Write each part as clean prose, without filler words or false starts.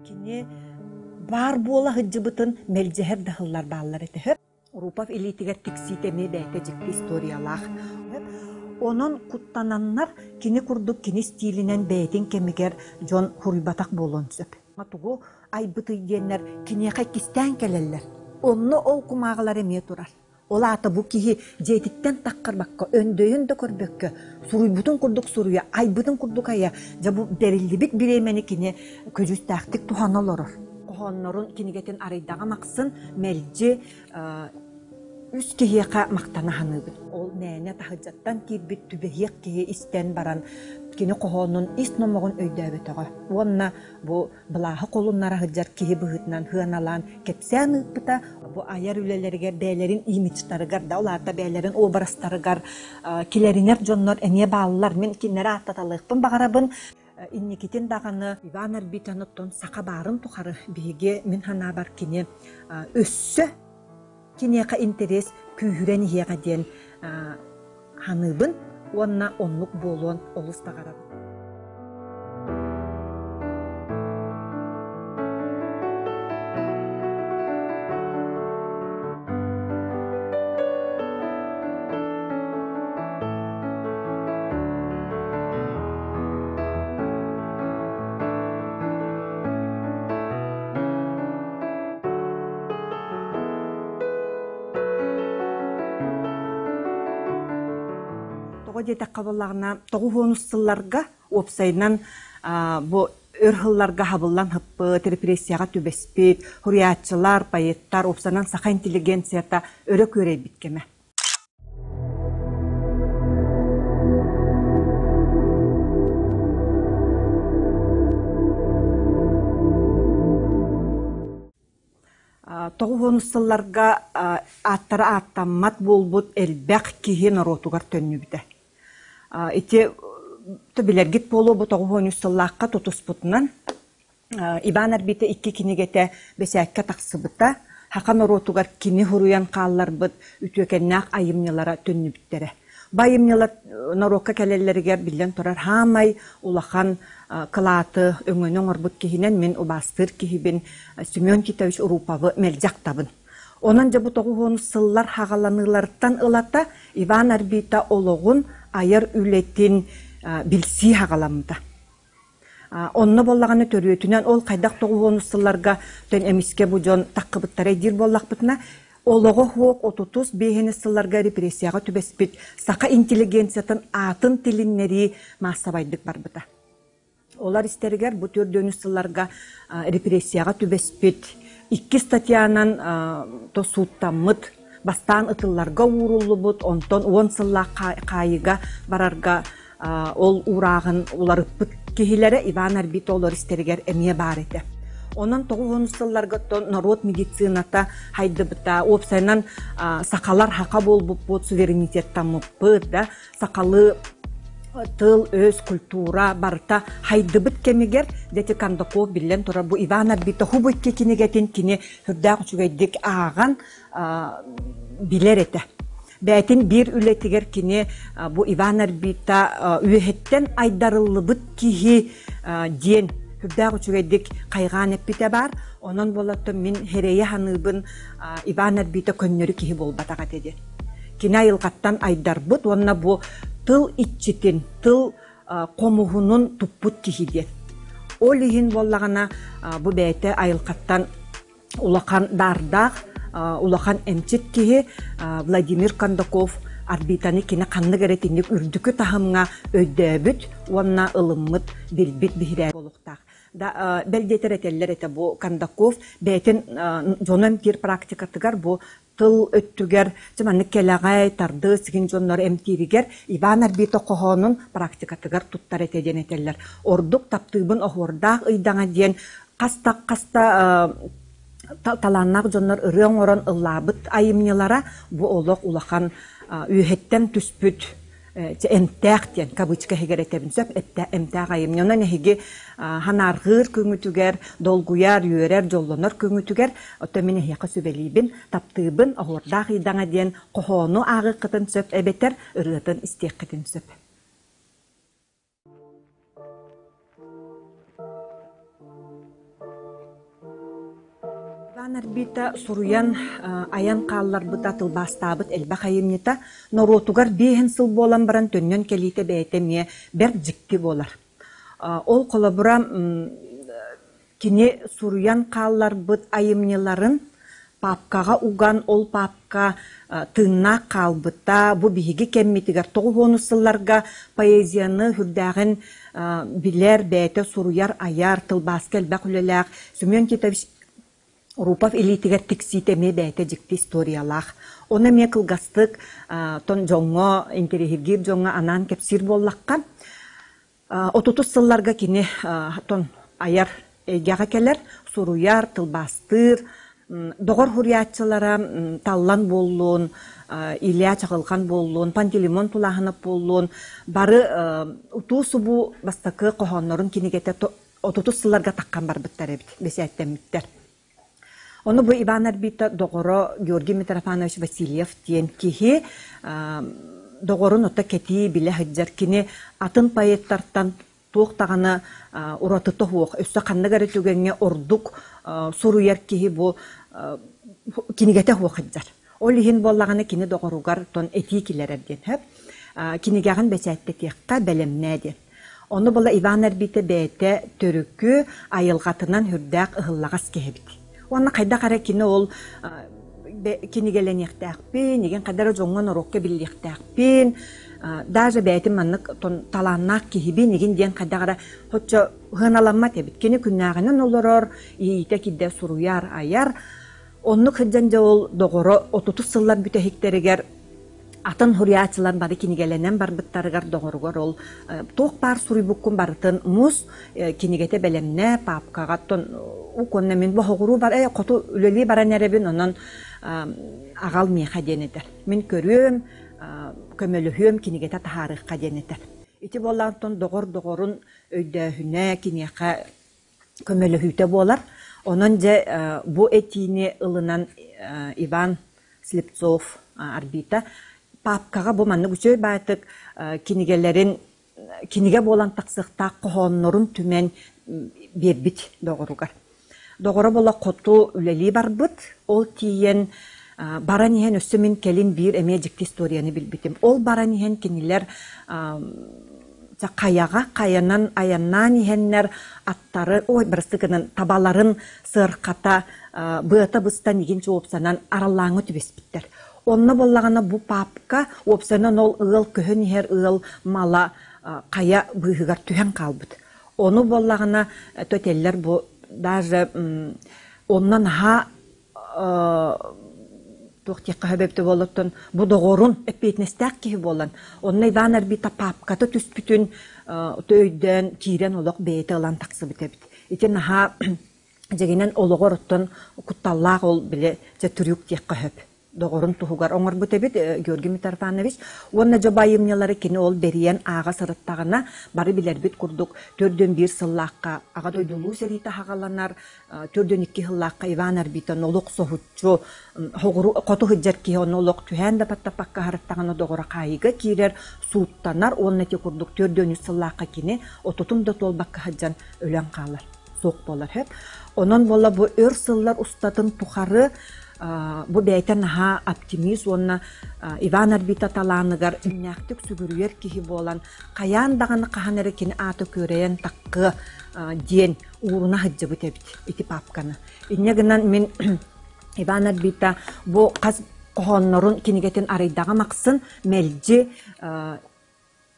Кини баар буола сылдьыбытын мэлдьэһэр да сыллар бааллар этэ. Рупов илиитигэр тиксиитэ эмиэ бэйэтэ дьикти историялаах. Онон куттананнар кини курдук кини стилинэн бэйэтин кэмигэр дьон суруйбатах буолуон сөп. Тугу айбытый диэннэр киниэхэ иккистээн кэлэллэр. Онно ол кумааҕылар эмиэ турар. Ол аата бу киһи дьиэтиттэн таххарбакка, өндөйөн да көрбөккө, суруйбутун курдук суруйа, айбытын курдук айа, дьэ бу бэриллибит бириэмэни кини көдьүүстээхтик туһана олорор. Хоһооннорун кинигэтин арыйдаҕым ахсын мэлдьи үс киһиэхэ махтана саныыбын. Ол мээнэ таһырдьаттан киирбит түбэһиэх киһи истэн баран кини хоһоонун ис номоҕун өйдөөбөтөҕө уонна бу былааһы холуннара сылдьар киһи быһыытынан сыаналаан кэпсээн ыыппыта. Бу айар үлэлэригэр бэйэлэрин имиджтарыгар да, ол аата бэйэлэрин образтарыгар килэринэр дьоннор эмиэ бааллар. Мин кинилэри ааттаталыахпын баҕарабын. Инникитин даҕаны Иван Арбитяноттон саха баарын тухары биһиги мин санаабар кини өссө киниэхэ интэриэс күүһүрэн иһиэҕэ диэн саныыбын уонна оннук буолуон олус баҕарабын. Тоҕо диэтэххэ буоллаҕына, тоҕус сылларга уопсайынан бу өр сылларга хабыллан хыппыт, репрессияҕа түбэспит суруйааччылар, поэттар, уопсайынан саха интеллигенцията өрө күөрэйбит кэмэ. Тоҕус сылларга ааттара ааттаммат буолбут элбэх киһи норуотугар төннүбүтэ. Ити билэргит буолуо бу 93 сыллаахха тутуспутунан Иван Арбита икки кинигэтэ бэчээккэ тахсыбыта, саха норуотугар кини суруйан хаалларбыт үтүөкэннээх айымньылара төннүбүттэрэ. Бу айымньылар норуокка кэлэллэригэр биллэн турар хаамай улахан кылааты өҥөнү оҥорбут киһинэн мин убаастыыр киһибин Семен Титович Уруповы мэлдьи ахтабын. Онон дьэ бу тоҕус сыллар хаҕаланыыларыттан ылата Иван Арбита олоҕун айар үлэтин билсии хаҕаламмыта. Онно буоллаҕына төрүөтүнэн ол хайдах тоҕуһуонус сылларга төн эмискэ бу дьон таххыбыттара диир буоллахпытына, олоҕо суох отутус биэһинис сылларга репрессияҕа түбэспит саха интеллигенциятын аатын тилиннэрии маассабайдык барбыта. Олор истэригэр бу төрдүөнүс сылларга репрессияҕа түбэспит икки статьянан то сууттаммыт, бастаан ытылларга ууруллубут, онтон уон сыллаах хаайыыга барарга ол уурааҕын уларыппыт киһилэрэ Иван Арбита олор истэригэр эмиэ баар этэ. Онон тоҕус сылларга норуот медицината хайдыбыта, уопсайынан сахалар хака буолбуппут, суверенитеттаммыппыт да, сахалыы тыл, өс, культура барыта хайдыбыт кэмигэр дети Кондаков биллэн турар бу Иван Арбита хубу икки кинигэтин кини сүрдээх үчүгэйдик ааҕан билэр этэ. Бэйэтин биир үлэтигэр кини бу Иван Арбита үөһэттэн айдарыллыбыт киһи диэн сүрдээх үчүгэйдик хайҕаан эппитэ баар. Онон буолаттан мин хэрэйэ саныыбын Иван Арбита көннөрү киһи буолбатах этэ диэн. Кини айылҕаттан айдарбыт уонна бу тыл иччитин, тыл хомуһунун туппут киһи диэн. Ол иһин буоллаҕына бу бэйэтэ айылҕаттан улахан даардаах, улахан эмчит киһи Владимир Кондаков орбитаны кини ханнык эрэ итинник үрдүкү таһымҥа өйдөөбүт уонна ылыммыт, билбит биһирээбит буолуохтаах. Да, бэл диэтэр этэллэр этэ бу Кондаков бэйэтин дьону эмтиир практикатыгар бу тыл өттүгэр дьэ маннык кэлэҕэй, тардыы сигин дьоннор эмтииригэр Иван Арбита хоһоонун практикатыгар туттар этэ диэн этэллэр. Ордук таптыыбын оһуордаах ыйдаҥа диэн хаста хаста талааннаах дьоннор ырыа оҥорон ыллаабыт айымньылара бу олох улахан үөһэттэн түспүт эмтээх диэн кавычка иһигэр этэбин сөп эмтээх айымньы онон эһиги ханаарҕыыр күҥүтүгэр долгуйар үөрэр дьоллонор күҥүтүгэр оттон мин эһиэхэ сүбэлиибин таптыыбын оһуордаах ыйдаҥа диэн хоһоону ааҕыаххытын сөп эбэтэр ырыатын истиэххитин сөп. Иван Арбита суруйан айан хаалларбыта тылбаастаабыт элбэх айымньыта норуотугар биэһин сыл буолан баран төннөн кэлиитэ бэйэтэ эмиэ бэрт дьикти буолар. Ол холобура кини суруйан хаалларбыт айымньыларын паапкаҕа уган, ол паапка тыыннаах хаалбыта. Бу биһиги кэммитигэр тоҕус сылларга поэзияны сүрдээҕин билэр, бэйэтэ суруйар, айар, тылбааска элбэх үлэлээх Семен Титович Рупов илиитигэр тиксиитэ эмиэ бэйэтэ дьикти историялаах. Ону эмиэ кылгастык тон дьоҥҥо, интэриэһиргиир дьоҥҥо анаан кэпсиир буоллахха, Отутус сылларга кини тон айар эйгэҕэ кэлэр, суруйар, тылбаастыыр, доҕор суруйааччылара Таллан буоллун, Илья Чаҕылхан буоллун, Пантелеймон Тулааһынап буоллун, бары утуу-субуу бастакы хоһооннорун кинигэтэ отутус сылларга таххан барбыттар эбит, бэчээттэммиттэр. Ону бу Иван Арбита доҕоро Георгий Митрофанович Васильев диэн киһи доҕорун ото кэтии билэ сылдьар. Кини атын поэттартан туох даҕаны уратыта суох, өссө ханнык эрэ түгэҥҥэ ордук суруйар киһи бу кинигэтэ суох сылдьар. Ол иһин буоллаҕына кини доҕоругар тон этии киллэрэр диэн сөп. Кинигэҕин бэчээттэтиэххэ бэлэмнээ диэн. Ону була Иван Арбита бэйэтэ төрүкү айылҕатынан сүрдээх ыһыллаҕас киһи эбит. Уонна хайдах эрэ кини ол кинигэлэниэхтээхпин, игин хайдах эрэ дьоҥҥо норуокка биллиэхтээхпин, даже бэйэтин маннык талааннаах киһибин игин диэн хайдах эрэ хоччо сыаналаммат эбит. Кини күннээҕинэн олорор, иитэ кирдэ суруйар, айар. Оннук сылдьан дьэ ол доҕоро отутус сыллар бүтэһиктэригэр атын суруйааччылар бары кинигэлэнэн барбыттарыгар доҕоругар ол туох баар суруйбуккун барытын мус кинигэтэ бэлэмнэ паапкаҕа оттон уонна мин боһоҕуруу бар э хоту үлэлии баран эрэбин онон аҕал миэхэ диэн этэр мин көрүөм көмөлөһүөм кинигэтэ таһаарыахха диэн этэр ити буоллаҕыттан доҕор доҕорун өйдөөһүнэ киниэхэ көмөлөһүүтэ буолар. Онон дьэ бу этиини ылынан Иван Слепцов Арбита паапкаҕа бу маннык үчүгэй баайтык кинигэлэрин кинигэ буолан тахсыахтаах хоһооннорун түмэн биэрбит доҕоругар. Доҕоро буола хоту үлэлии барбыт. Ол тиийэн баран иһэн өссө мин кэлин биир эмиэ дьикти историяны билбитим. Ол баран иһэн кинилэр хайаҕа хайанан айаннаан иһэннэр аттары ой бырастыы гынан табаларын сыархата быата быстан игин уопсанан араллааҥҥа түбэспиттэр. Онно буоллаҕына бу паапка уопсанан ол ыал көһөн иһэр ыал мала хайа быыһыгар түһэн хаалбыт. Ону буоллаҕына төтеллер бу даже онно наһаа туох диэххэ сөбөбүтэ буоллуттан бу доҕорун эппиэтинэстээх киһи буолан онно Иван Арбита паапката түспүтүн өйдөөн киирэн олох бэйэтэ ылан тахсыбыт эбит. Ити наһаа дьигинэн олоҕор оттон кутталлаах ол били дьэ трюк диэххэ сөп доҕорун туһугар оҥорбут эбит Георгий Митрофанович. Уонна дьэ айымньылары кини ол бэрийэн ааҕа сырыттаҕына бары билэрбит курдук төрдүөн биир сыллаахха Аҕа дойду Улуу сэриитэ аһаҕаланар 42 сыллаахха Иван Арбитан олох соһуччу хоту сылдьар киһи онно олох түһээн да баттаппакка аһарыттаҕына доҕоро хаайыыга киирэр, сууттанар уонна ити курдук 43 сыллаахха кини отутун да туолбакка сылдьан өлөн хаалар, суох буолар сөп. Онон буола бу өр сыллар устатын тухары бу бэйэтэ наһаа оптимист уонна Иван Арбита талааныгар иннээхтик сүгүрүйэр киһи буолан хайаан даҕаны хаһан эрэ кини аата күөрэйэн таххыа диэн ууруна сылдьыбыт эбит ити паапканы. Инньэ гынан мин Иван Арбита бу хас хоһооннорун кинигэтин арыйдаҕым ахсын мэлдьи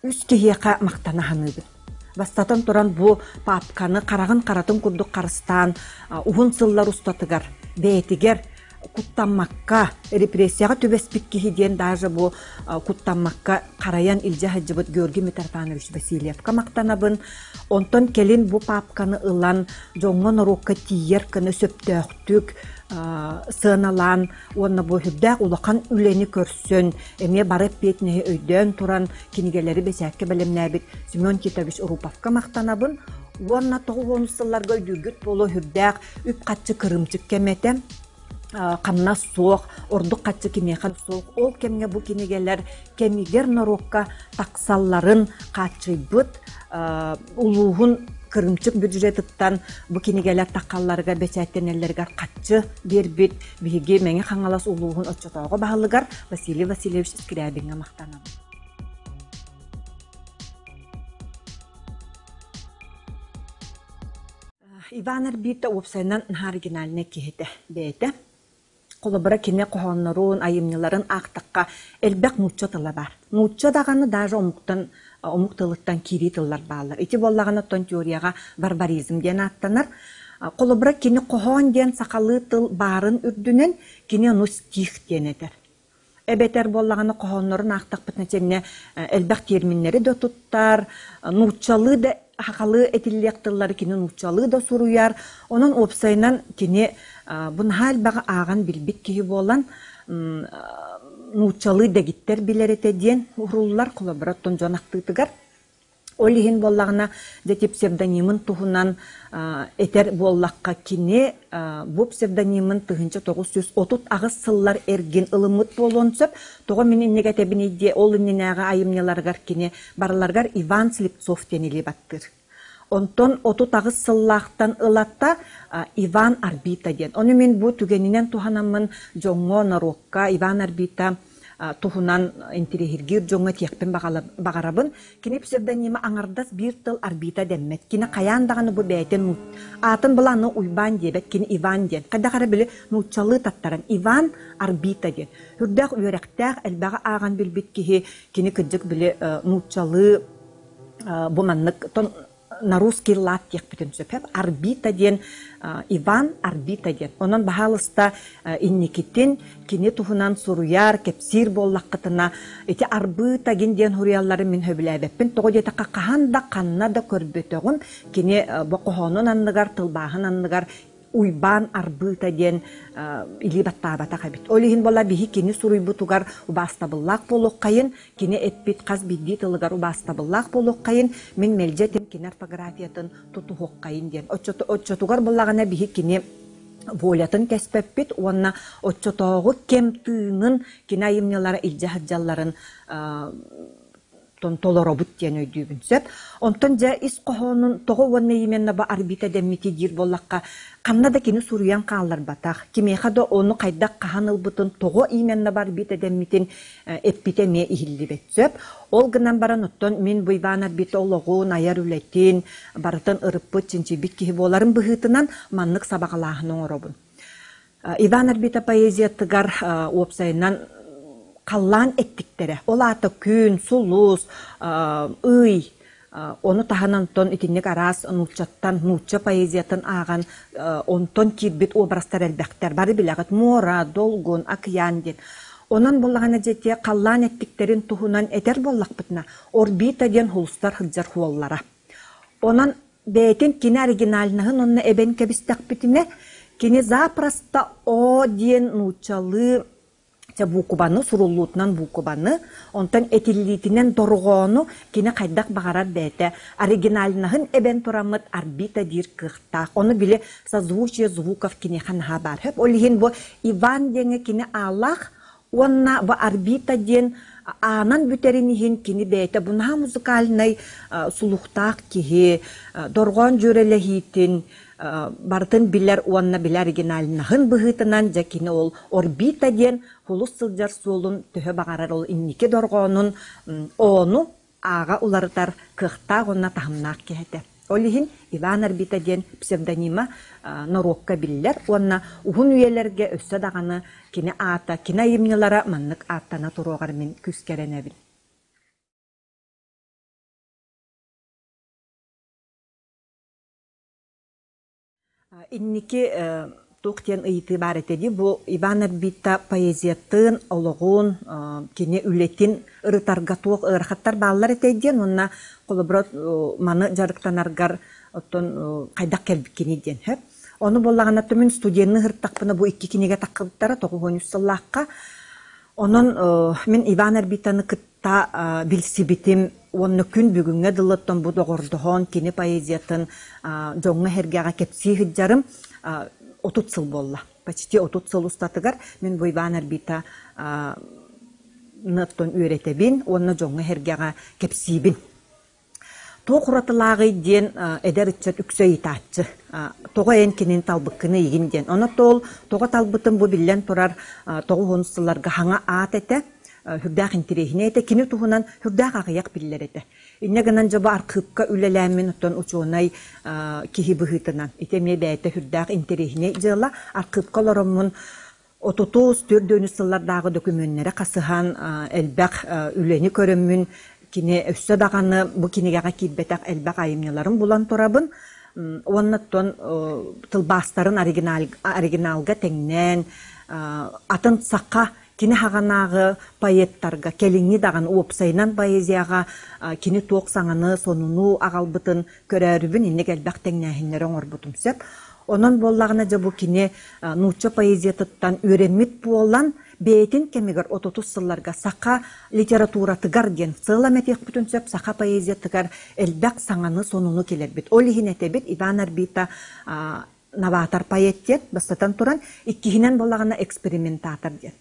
үс киһиэхэ махтана саныыбын. Бастатан туран бу паапканы хараҕын харатын курдук харыстаан уһун сыллар устатыгар бэйэтигэр куттаммакка репрессияҕа түбэспит киһи диэн даже бу куттаммакка харайан илдьэ сылдьыбыт Георгий Митрофанович Васильевка махтанабын. Онтон кэлин бу паапканы ылан дьоҥҥо-норуокка тиийэр гына сөптөөхтүк сыаналаан уонна бу сүрдээх улахан үлэни көрсөн эмиэ бары эппиэтинэһи өйдөөн туран кинигэлэри бэчээккэ бэлэмнээбит Семен Титович Руповка махтанабын уонна тоҕус сылларга өйдүүргүт буолуо сүрдээх үп-харчы кырыымчык кэмэ этэ хамнас суох, ордук харчы кимиэхэ суох. Ол кэмҥэ бу кинигэлэр кэмигэр норуокка тахсалларын хааччыйбыт улууһун кырыымчык бюджетыттан бу кинигэлэр таххалларыгар бэчээттэнэллэригэр хаччы биэрбит биһиги Мэҥэ Хаҥалас улууһун оччотооҕу баһылыгар Василий Васильевич Скрябиҥҥа махтанабын. Иван Арбита уопсайынан наһаа оригинальнай киһитэ бэйэтэ. Холобура, кини хоһооннорун, айымньыларын аахтахха элбэх нуучча тыла баар. Нуучча даҕаны даже омуктан омук тылыттан киирии тыллар бааллар. Ити буоллаҕына оттон теорияҕа варваризм диэн ааттанар. Холобура, кини хоһоон диэн сахалыы тыл баарын үрдүнэн кини ону стих диэн этэр. Эбэтэр буоллаҕына хоһооннорун аахтахпытына чэннэ элбэх терминнэри да туттар, нууччалыы да сахалыы этиллиэх тыллары кини нууччалыы да суруйар. Онон уопсайынан кини бу наһаа элбэҕи ааҕан билбит киһи буолан нууччалыы дэгиттэр билэр этэ диэн уһуруллар холобура оттон дьон ахтыытыгар. Ол иһин буоллаҕына, дьэ ити псевдонимын туһунан этэр буоллахха, кини бу псевдонимын 1938 сыллар эргин ылыммыт буолуон сөп. Тоҕо мин инник этэбиний диэ, ол иннинээҕи айымньыларыгар кини барыларыгар Иван Слепцов диэн илии баттыыр. Онтон 38 сыллаахтан ылата Иван Арбита диэн. Ону мин бу түгэнинэн туһанаммын дьоҥҥо, норуокка Иван Арбита туһунан интириэһиргиир дьоҥҥо этиэхпин баҕарабын. Кини псевдонима аҥардас биир тыл Арбита дэммэт. Кини хайаан даҕаны бу бэйэтин аатын былааны Уйбаан диэбэт, кини Иван диэн. Хайдах эрэ били нууччалыы таттаран Иван Арбита диэн. Үрдээх үөрэхтээх, элбэҕи ааҕан билбит киһи, кини кырдьык били нууччалыы бу маннык на русский лад диэхпитин сөп. Арбита диэн Иван Арбита диэн. Онон баһаалыста инникитин кини туһунан суруйар, кэпсиир буоллаххытына ити Арбыта гин диэн суруйалларын мин сөбүлээбэппин. Тоҕо диэтэххэ хаһан да ханна да көрбөтөҕүм кини бу хоһоонун анныгар, тылбааһын анныгар Уйбаан Арбыыта диэн илии баттаабатах эбит. Ол иһин буола биһи кини суруйбутугар убаастабыллаах буолуоххайын, кини эппит хас биирдии тылыгар убаастабыллаах буолуоххайын, мин мэлдьи этим кини орфографиятын тутуһуоххайын диэн. Оччотугар буллаҕына биһи кини волятын кэспэппит уонна оччотооҕу кэм тыынын кини айымньылара илдьэ сылдьалларын толоробут диэн өйдүүбүн сөп. Онтон дьэ ис хоһоонун тоҕо уонна именно бу орбита дэммити диир буоллахха, ханна да кини суруйан хаалларбатах, кимиэхэ да ону хайдах хаһан ылбытын, тоҕо именно бу орбита дэммитин эппитэ эмиэ иһиллибэт сөп. Ол гынан баран оттон мин бу Иван Арбита олоҕун, айар үлэтин барытын ырыппыт, чинчийбит киһи буоларым быһыытынан маннык сабаҕалааһын оҥоробун. Иван Арбита поэзиятыгар уопсайынан халлаан эттиктэрэ, ол аата күн, сулус, ый, ону таһынан онтон итинник араас нууччаттан, нуучча поэзиятын ааҕан онтон киирбит образтар элбэхтэр. Бары билэҕит муора, долгун, акыйаан диэн. Онон буоллаҕына дьэ халлаан эттиктэрин туһунан этэр буоллахпытына, орбита диэн сулустар сылдьар суоллара. Онон Бэйэтин кини оригинальноһын онно эбэн кэбистэхпитинэ, кини запросто «О» диэн нууччалыы чэ буукубаны, суруллуутунан буукубаны, онтон этиллиитинэн дорҕоону кини хайдах баҕарар бэйэтэ оригинальноһын эбэн тураммыт орбита диир кыахтаах. Ону били созвучие звуков киниэхэ наһаа баар. Хөп ол иһин бу Иван диэҥҥэ кини аалаах Уонна бу Арбита диэн аанан бүтэрин иһин кини бэйэтэ бу наһаа музыкальнай сулухтаах киһи, дорҕоон дьүөрэлэһиитин барытын билэр уонна билэ оригинальнаһын быһыытынан дьэ кини ол Орбита диэн сулус сылдьар суолун төһө баҕарар ол инники дорҕоонун оону ааҕа уларытар кыахтаах уонна таһымнаах киһи этэ. Ол иһин Иван Арбита диэн псевдонима норуокка биллэр уонна уһун үйэлэргэ өссө даҕаны кини аата, кини айымньылара маннык ааттана туруоҕар мин күүскэ эрэнэбин. Инники туох диэн ыйытыы баар этэ дии, бу Иван Арбита поэзиятын, олоҕун, кини үлэтин ырытарга туох ыарахаттар бааллар этэй диэн уонна холобура маны дьарыктанаргар оттон хайдах кэлбиккиний диэн сөп. Ону буоллаҕына мин студенны ыһыртахпына бу икки кинигэ таххыбыттара 93 сыллаахха. Онон мин Иван Арбитаны кытта та билсибитим уонна күн бүгүҥҥэ дылыттан бу доҕордоһон кини поэзиятын дьоҥҥо-сэргэҕэ кэпсии сылдьарым 30 сыл буолла. Почти 30 сыл устатыгар мин бу Иван Арбита оттон үөрэтэбин уонна дьоҥҥо-сэргэҕэ кэпсиибин. Туох уратылааҕый диэн эдэр ыччат үксэ ыйытааччы. Тоҕо эн кинини талбыккыный игин диэн. Ону ол тоҕо талбытым бу биллэн турар 90 сылларга хаҥа аат этэ, сүрдээх интэриэһинэй этэ. Кини туһунан сүрдээх аҕыйах биллэр этэ. Инньэ гынан дьэ бу архыыпка үлэлээммин оттон учуонай киһи быһыытынан ити эмиэ бэйэтэ сүрдээх интэриэһинэй дьыала. Архыыпка олороммун отутус, төрдүөнүс сыллардааҕы дөкүмүөннэри хасыһан элбэх үлэни көрөммүн кини өссө даҕаны бу кинигэҕэ киирбэтэх элбэх айымньыларын булан турабын. Уонна оттон тылбаастарын оригиналга тэҥнээн атын саха кини хаҕанааҕы поэттарга кэлиҥҥи даҕаны уопсайынан поэзияҕа кини туох саҥаны, сонуну аҕалбытын көрөөрүбүн инник элбэх тэҥнээһиннэри оҥорбутум сөп. Онон буоллаҕына дьэ бу кини нуучча поэзиятыттан үөрэммит буолан, бэйэтин кэмигэр отутус сылларга саха литературатыгар диэн в целом этиэхпитин сөп, саха поэзиятыгар элбэх саҥаны, сонуну киллэрбит. Ол иһин этэбит Иван Арбита новатор поэт диэн, бастатан туран, иккиһинэн буоллаҕына экспериментатор диэн.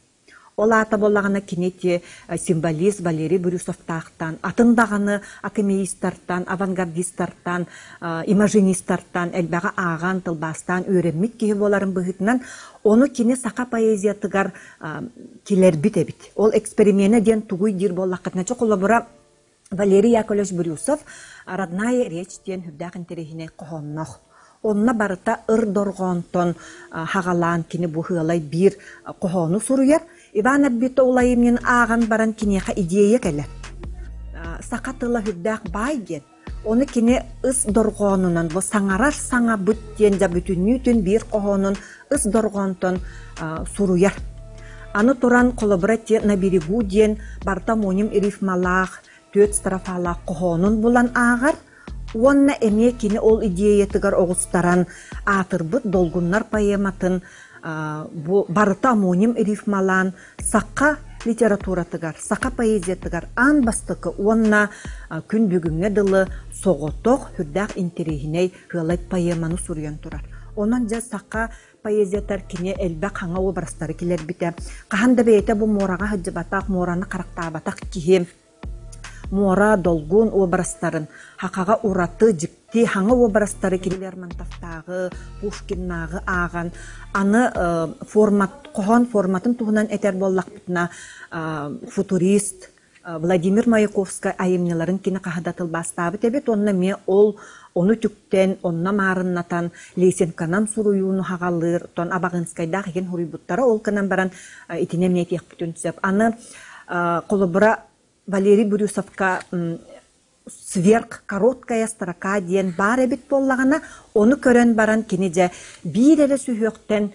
Ол аата буоллаҕына кини ити символист Валерий Брюсовтаахтан, атын даҕаны академистартан, авангардистартан, имажинистартан элбэҕи ааҕан, тылбаастаан үөрэммит киһи буоларын быһыытынан, ону кини саха поэзиятыгар килэрбит эбит. Ол эксперименэ диэн тугуй диир буоллаххытына, чэ холобура Валерий Яковлевич Брюсов «Родная речь» диэн сүрдээх интэриэһинэй хоһоонноох. Онно барыта ыр дорҕоонтон хаҕалаан кини бу ыалай биир хоһоону суруйар. Иван Арбита ол айымньыны ааҕан баран киниэхэ идея кэлэр. Саха тыла сүрдээх баай диэн. Ону кини ыс дорҕоонунан бу саҥарар саҥабыт диэн дьэ бүтүннүүтүн биир хоһоонун ыс дорҕоонтон суруйар. Аны туран холобура те на берегу диэн барыта моним рифмалаах, түөрт строфалаах хоһоонун булан ааҕар уонна эмиэ кини ол идеятыгар оҕустаран аатырбыт Долгуннар поэматын бу барыта омоним рифмалаан саха литературатыгар, саха поэзиятыгар аан бастакы уонна күн бүгүҥҥэ дылы соҕотох сүрдээх интэриэһинэй ыалай поэманы суруйан турар. Онон дьэ саха поэзиятар кини элбэх хаҥа образтары килэрбитэ. Хаһан да бэйэтэ бу муораҕа сылдьыбатах, муораны харахтаабатах киһи муора долгун образтарын, хахаҕа ураты дьикти хаҥа образтары кини Лермонтовтааҕы, Пушкиннааҕы ааҕан, аны формат, хоһоон форматын туһунан этэр буоллахпытына, футурист Владимир Маяковскай айымньыларын кини хаһа да тылбаастаабыт эбит уонна эмиэ ол ону үтүктэн, онно маарыннатан лесенканан суруйууну хаҕалыыр, оттон Абаҕынскайдаах игин суруйбуттара, ол гынан баран итини эмиэ этиэхпитин сөп. Аны холобура Валерий Брюсовка сверх короткая строка диэн баар эбит буоллаҕына, ону көрөн баран кини дьэ биир эрэ сүһүөхтэн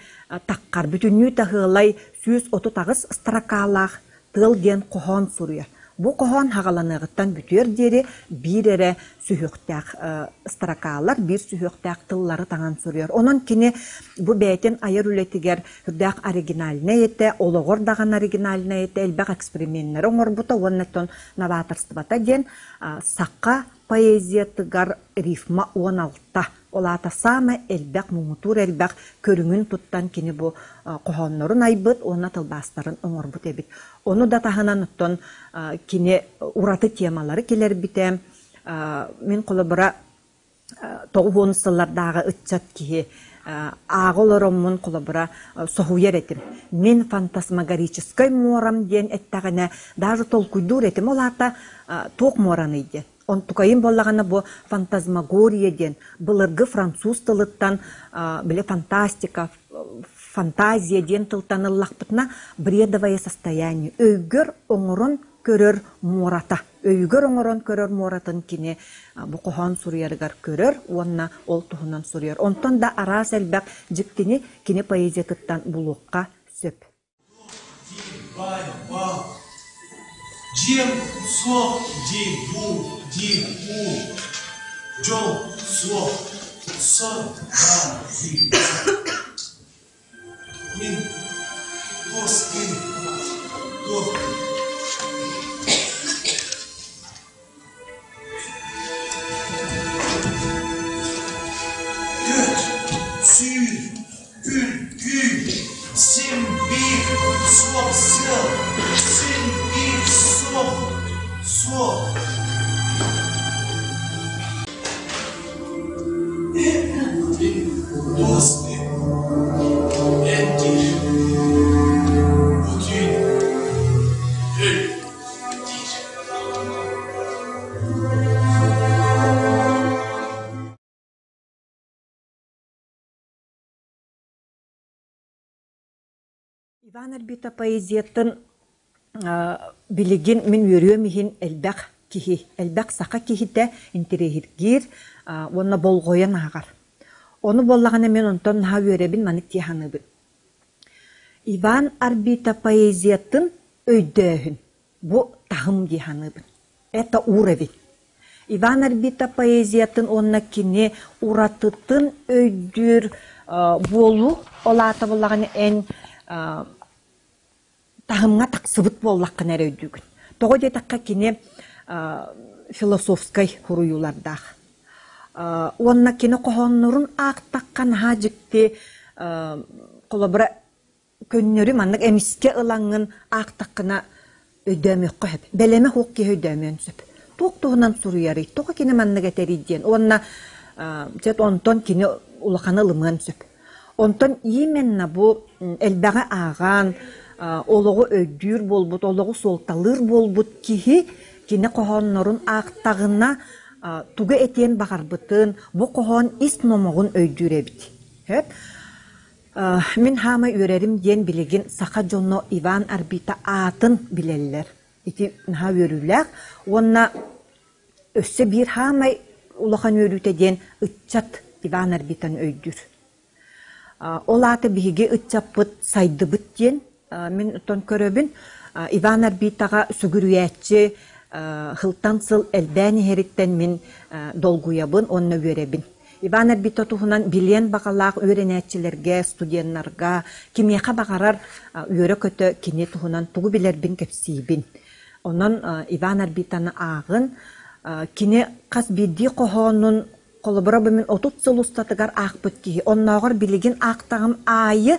таххар бүтүннүү таһыалай 138 строкалаах Тыал диэн хоһоон суруйар. Бу хоһоон хаҕаланыаҕыттан бүтүөр диэри биир эрэ сүһүөхтээх строкалар, биир сүһүөхтээх тыллары таҥан суруйар. Онон кини бу бэйэтин айар үлэтигэр сүрдээх оригинальнай этэ, олоҕор даҕаны оригинальнай этэ, элбэх эксперименнэри оҥорбута уонна оттон новаторствота диэн саха поэзиятыгар рифма 16 ол аата саамай элбэх муҥутуур элбэх көрүҥүн туттан кини бу хоһооннорун айбыт уонна тылбаастарын оҥорбут эбит. Ону да таһынан оттон кини ураты темалары килэрбитэ. Мин холобура 90 сыллардааҕы ыччат киһи ааҕа олороммун холобура соһуйар этим. Мин фантасмагорическай муорам диэн эттэҕинэ даже толкуйдуур этим. Ол аата туох муораный диэн. Онтукайым буоллаҕына бу фантазмагория диэн былыргы француз тылыттан били фантастика, фантазия диэн тылтан ыллахпытына бредовое состояние өйгөр оҥорон көрөр муората өйүгэр оҥорон көрөр муоратын кини бу хоһоон суруйарыгар көрөр уонна ол туһунан суруйар. Онтон да араас элбэх дьиктини кини поэзиятыттан булуохха сөп. Дьиэм суох дии бу дии уу, дьол суох, сор баар дии Мин туос кин туох Көт, сүүр, Үргүү, син биир суох сыал, син биир суох, суох. Иван Арбита поэзиятын билигин мин үөрүөм иһин элбэх киһи, элбэх саха киһитэ интэриэһиргиир уонна болҕойон ааҕар. Ону буоллаҕына мин онтон наһаа үөрэбин, маннык дии саныыбын. Иван Арбита поэзиятын өйдөөһүн бу таһым дии саныыбын. Это уровень. Иван Арбита поэзиятын уонна кини уратытын өйдүүр буолуу, ол аата буоллаҕына эн таһымҥа тахсыбыт буоллаххына эрэ өйдүүгүн. Тоҕо диэтэххэ кини философскай суруйуулардаах. Уонна кини хоһооннорун аахтахха наһаа дьикти холобура көннөрү маннык эмискэ ылаҥҥын аахтаххына өйдөөмүөххэ сөп. Бэлэмэ суох киһи өйдөөмүөн сөп. Туох туһунан суруйарый, тоҕо кини маннык этэрий диэн. Уонна дьэ онтон кини улаханы ылымыан сөп. Онтон именно бу элбэҕи ааҕан, олоҕу өйдүүр буолбут, олоҕу суолталыыр буолбут киһи кини хоһооннорун аахтаҕына тугу этиэн баҕарбытын, бу хоһоон ис номоҕун өйдүүр эбит. Сөп. Мин хаамай үөрэрим диэн билигин саха дьоно Иван Арбита аатын билэллэр. Ити наһаа үөрүүлээх. Уонна өссө биир хаамай улахан үөрүүтэ диэн ыччат Иван Арбитаны өйдүүр. Ол аата биһиги ыччаппыт сайдыбыт диэн мин оттон көрөбүн. Иван Арбитаҕа сүгүрүйээччи сылтан сыл элбээн иһэриттэн мин долгуйабын уонна үөрэбин. Иван Арбита туһунан билиэн баҕалаах үөрэнээччилэргэ, студеннарга, кимиэхэ баҕарар үөрэ-көтө кини туһунан тугу билэрбин кэпсиибин. Онон Иван Арбитаны ааҕын, кини хас биирдии хоһоонун холобура бу мин 30 сыл устатыгар аахпыт киһи, оннооҕор билигин аахтаҕым аайы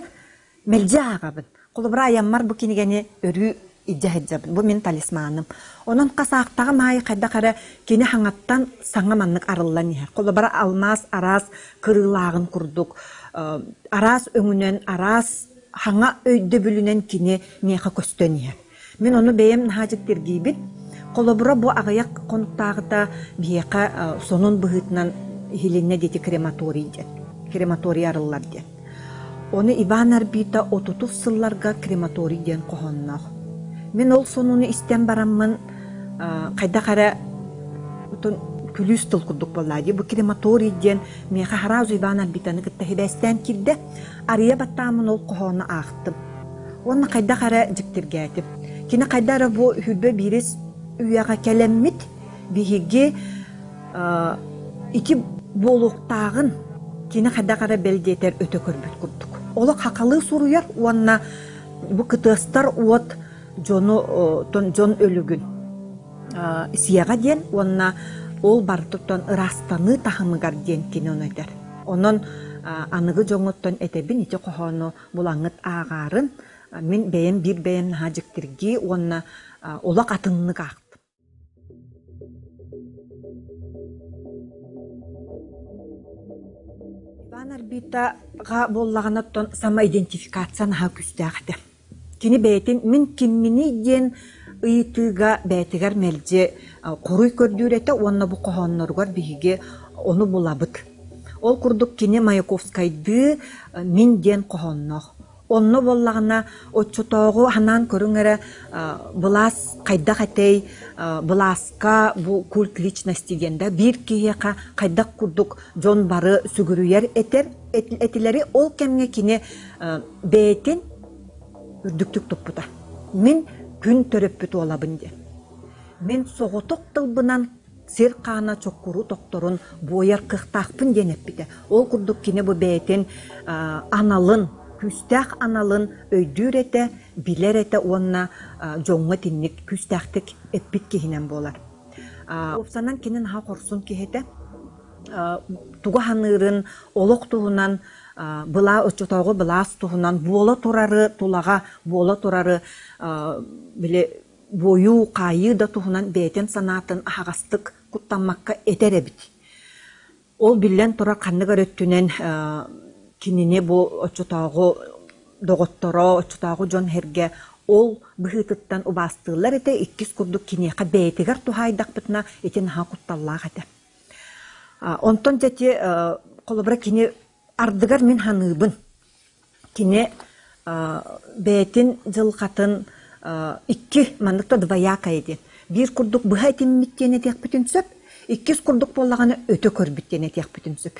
мэлдьи ааҕабын. Холобура айаммар бу кинигэни өрүү илдьэ сылдьабын. Бу мин талисманым. Онон хас аахтаҕым аайы хайдах эрэ кини хаҥаттан саҥа маннык арыллан иһэр. Холобура алмаас араас кырыылааҕын курдук араас өҥүнэн, араас хаҥа өйдөбүлүнэн кини миэхэ көстөн иһэр. Мин ону бэйэм наһаа дьиктиргиибин. Холобура, бу аҕыйах хонуктааҕыта биһиэхэ сонун быһыытынан иһилиннэ диэти крематорий диэн. Крематорий арыллар диэн. Ону Иван Арбита отутус сылларга крематорий диэн хоһоонноох. Мин ол сонуну истэн бараммын хайдах эрэ күлүүс тыл курдук буолла дии. Бу крематорий диэн миэхэ сразу Иван Арбитаны кытта сибээстээн киирдэ. Арыйа баттааммын ол хоһоону аахтым. Уонна хайдах эрэ дьиктиргээтим. Кини хайда эрэ бу хүрбэ биирис үйэҕэ кэлэммит биһиги ити буолуохтааҕын кини хайдах эрэ бэл диэтэр өтө көрбүт курдук. Олох хахалыы суруйар уонна бу кытыастар уот дьону дьон өлүгүн сиэҕэ диэн уонна ол барытыттан ыраастаныы таһымыгар диэн кини ону этэр. Онон аныгы дьоҥҥуттан этэбин ити хоһоону булаҥҥыт ааҕаарын мин бэйэм биир бэйэм наһаа дьиктиргии уонна олох атыннык аахтым. Иван Арбитаҕа буоллаҕына оттон самоидентификация наһаа күүстээх этэ. Кини бэйэтин мин кимминий диэн ыйытыыга бэйэтигэр мэлдьи хоруй көрдүүр этэ уонна бу хоһоонноругар биһиги ону булабыт. Ол курдук кини Маяковскайдыы «Мин» диэн хоһоонноох. Онно буоллаҕына оччотооҕу санаан көрүҥ эрэ былаас хайдах этэй, былааска бу культ личности диэн да биир киһиэхэ хайдах курдук дьон бары сүгүрүйэр этэр этилэри ол кэмҥэ кини бэйэтин үрдүктүк туппута. Мин күн төрөппүт уолабын диэн. Мин соҕотох тылбынан сир хаана чоккуру тохторун буойар кыахтаахпын диэн эппитэ. Ол курдук кини бу бэйэтин аналын, күүстээх аналын өйдүүр этэ, билэр этэ уонна дьоҥҥо итинник күүстээхтик эппит киһинэн буолар. Уопсанан кини наһаа хорсун киһи этэ. Тугу саныырын, олох туһунан былаа оччотооҕу былаас туһунан буола турары, тулаҕа буола турары били буойуу, хаайыы да туһунан бэйэтин санаатын аһаҕастык куттаммакка этэр эбит. Ол биллэн турар ханнык эрэ өттүнэн кинини бу оччотооҕу доҕотторо, оччотооҕу дьон-сэргэ ол быһыытыттан убаастыыллар этэ, иккис курдук киниэхэ бэйэтигэр туһаайдахпытына ити наһаа кутталлаах этэ. Онтон дьэ ити холобура кини ардыгар мин саныыбын кини. Бэйэтин дьылҕатын икки маннык да двоякая диэн. Биир курдук быһа этиммит диэн этиэхпитин сөп, иккис курдук буоллаҕына өтө көрбүт диэн этиэхпитин сөп.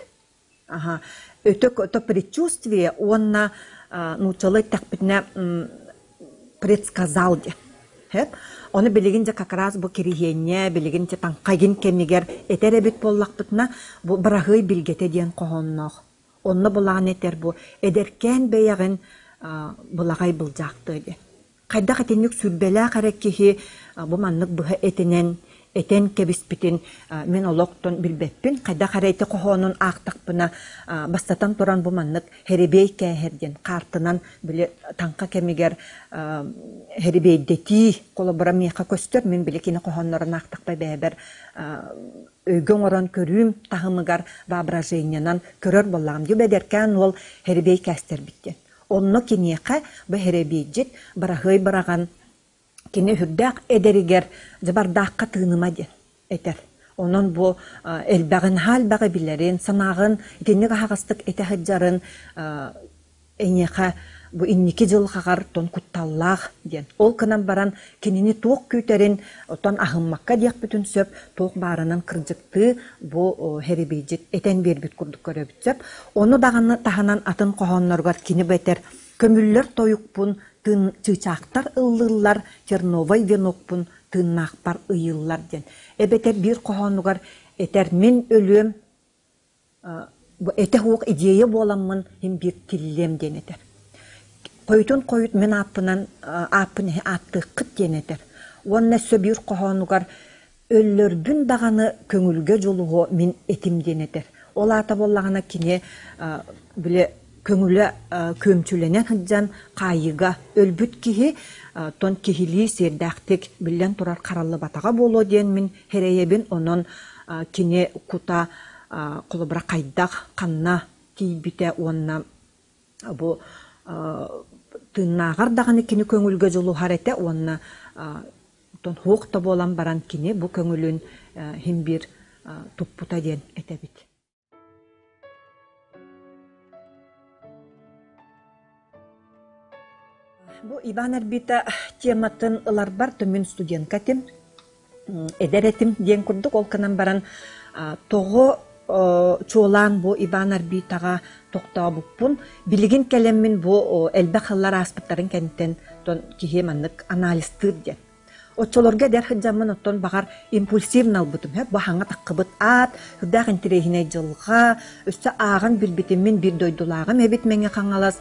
Аха. Өтө то предчувствие уонна нууччалыы эттэхпитинэ предсказал диэн. Сөп. Ону билигин дьэ как раз бу кириһиэнньэ, билигин дьэ таҥхайгын кэмигэр этэр эбит буоллахпытына, бу быраһыай билгэтэ диэн хоһоонноох. Онно былаан этэр бу эдэркээн бэйэҕин былаҕай былдьаахтыа диэн. Хайдах итинник сүүрбэлээх эрэ киһи бу маннык быһа этинэн, этэн кэбиспитин мин олохтон билбэппин. Хайдах эрэ ити хоһоонун аахтахпына, бастатан туран бу маннык һэрибиэй кээһэр диэн хаартынан били таҥха кэмигэр һэрибиэйдэтии холобура миэхэ көстөр. Мин били кини хоһооннорун аахтахпа бэйэбэр өйгө оҥорон көрүүм таһымыгар воображениенан көрөр буоллаҕым. Дьэ бэдэркээн уол һэрибиэй кээстэрбит диэн. Онно киниэхэ бу һэрэбиэйдьит быраһыай быраҕан кини сүрдээх эдэригэр дьыбардаахха тыыныма диэн этэр. Онон бу элбэҕин наһаа элбэҕи билэрин, санааҕын итинник аһаҕастык этэ сылдьарын эйиэхэ бу инники дьылҕаҕар тон кутталлаах диэн. Ол гынан баран кинини туох күүтэрин оттон аһыммакка диэхпитин сөп, туох баарынан кырдьыктыы бу һэрибиэйдьит этэн биэрбит курдук көрөбүт сөп. Ону даҕаны таһынан атын хоһоонноругар кини бу этэр «Көмүллэр тойукпун тыын чыычаахтар ыллыыллар, терновай венокпун тыыннаахпар ыйыыллар» диэн. Эбэтэр биир хоһоонугар этэр «Мин өлүөм, этэ суох идея буоламмын син биир тиллиэм» диэн этэр. Хойутун хойут мин ааппынан ааппын эһи ааттыаххыт диэн этэр. Уонна өссө биир хоһоонугар Өллөрбүн даҕаны көҥүлгэ дьулуһуо мин этим диэн этэр. Ол аата буоллаҕына кини били көҥүлэ күөмчүлэнэн сылдьан хаайыыга өлбүт киһи тон киһилии сиэрдээхтик биллэн турар хараллыбатаҕа буолуо диэн мин сэрэйэбин. Онон кини кута холобура хайдах ханна тиийбитэ уонна бу тыыннааҕар даҕаны кини көҥүлгэ дьулуһар этэ уонна Оттон суох да буолан баран кини бу көҥүлүн иһин биир туппута диэн этэбит. Бу Иван Арбита тематын ыларбар мин студентка этим, эдэр этим диэн курдук ол гынан баран тоҕо чуолаан бу Иван Арбитаҕа тохтообуппун билигин кэлэммин бу элбэх сыллар ааспыттарын кэнниттэн киһи маннык анализтыыр диэн. Оччолорго эдэр сылдьаммын оттон баҕар импульсивно ылбытым бу хаҥа таххыбыт аат, үрдээх интэриэһинэй дьылҕа, өссө ааҕан билбитим мин биир дойдулааҕым эбит Мэҥэ Хаҥалас,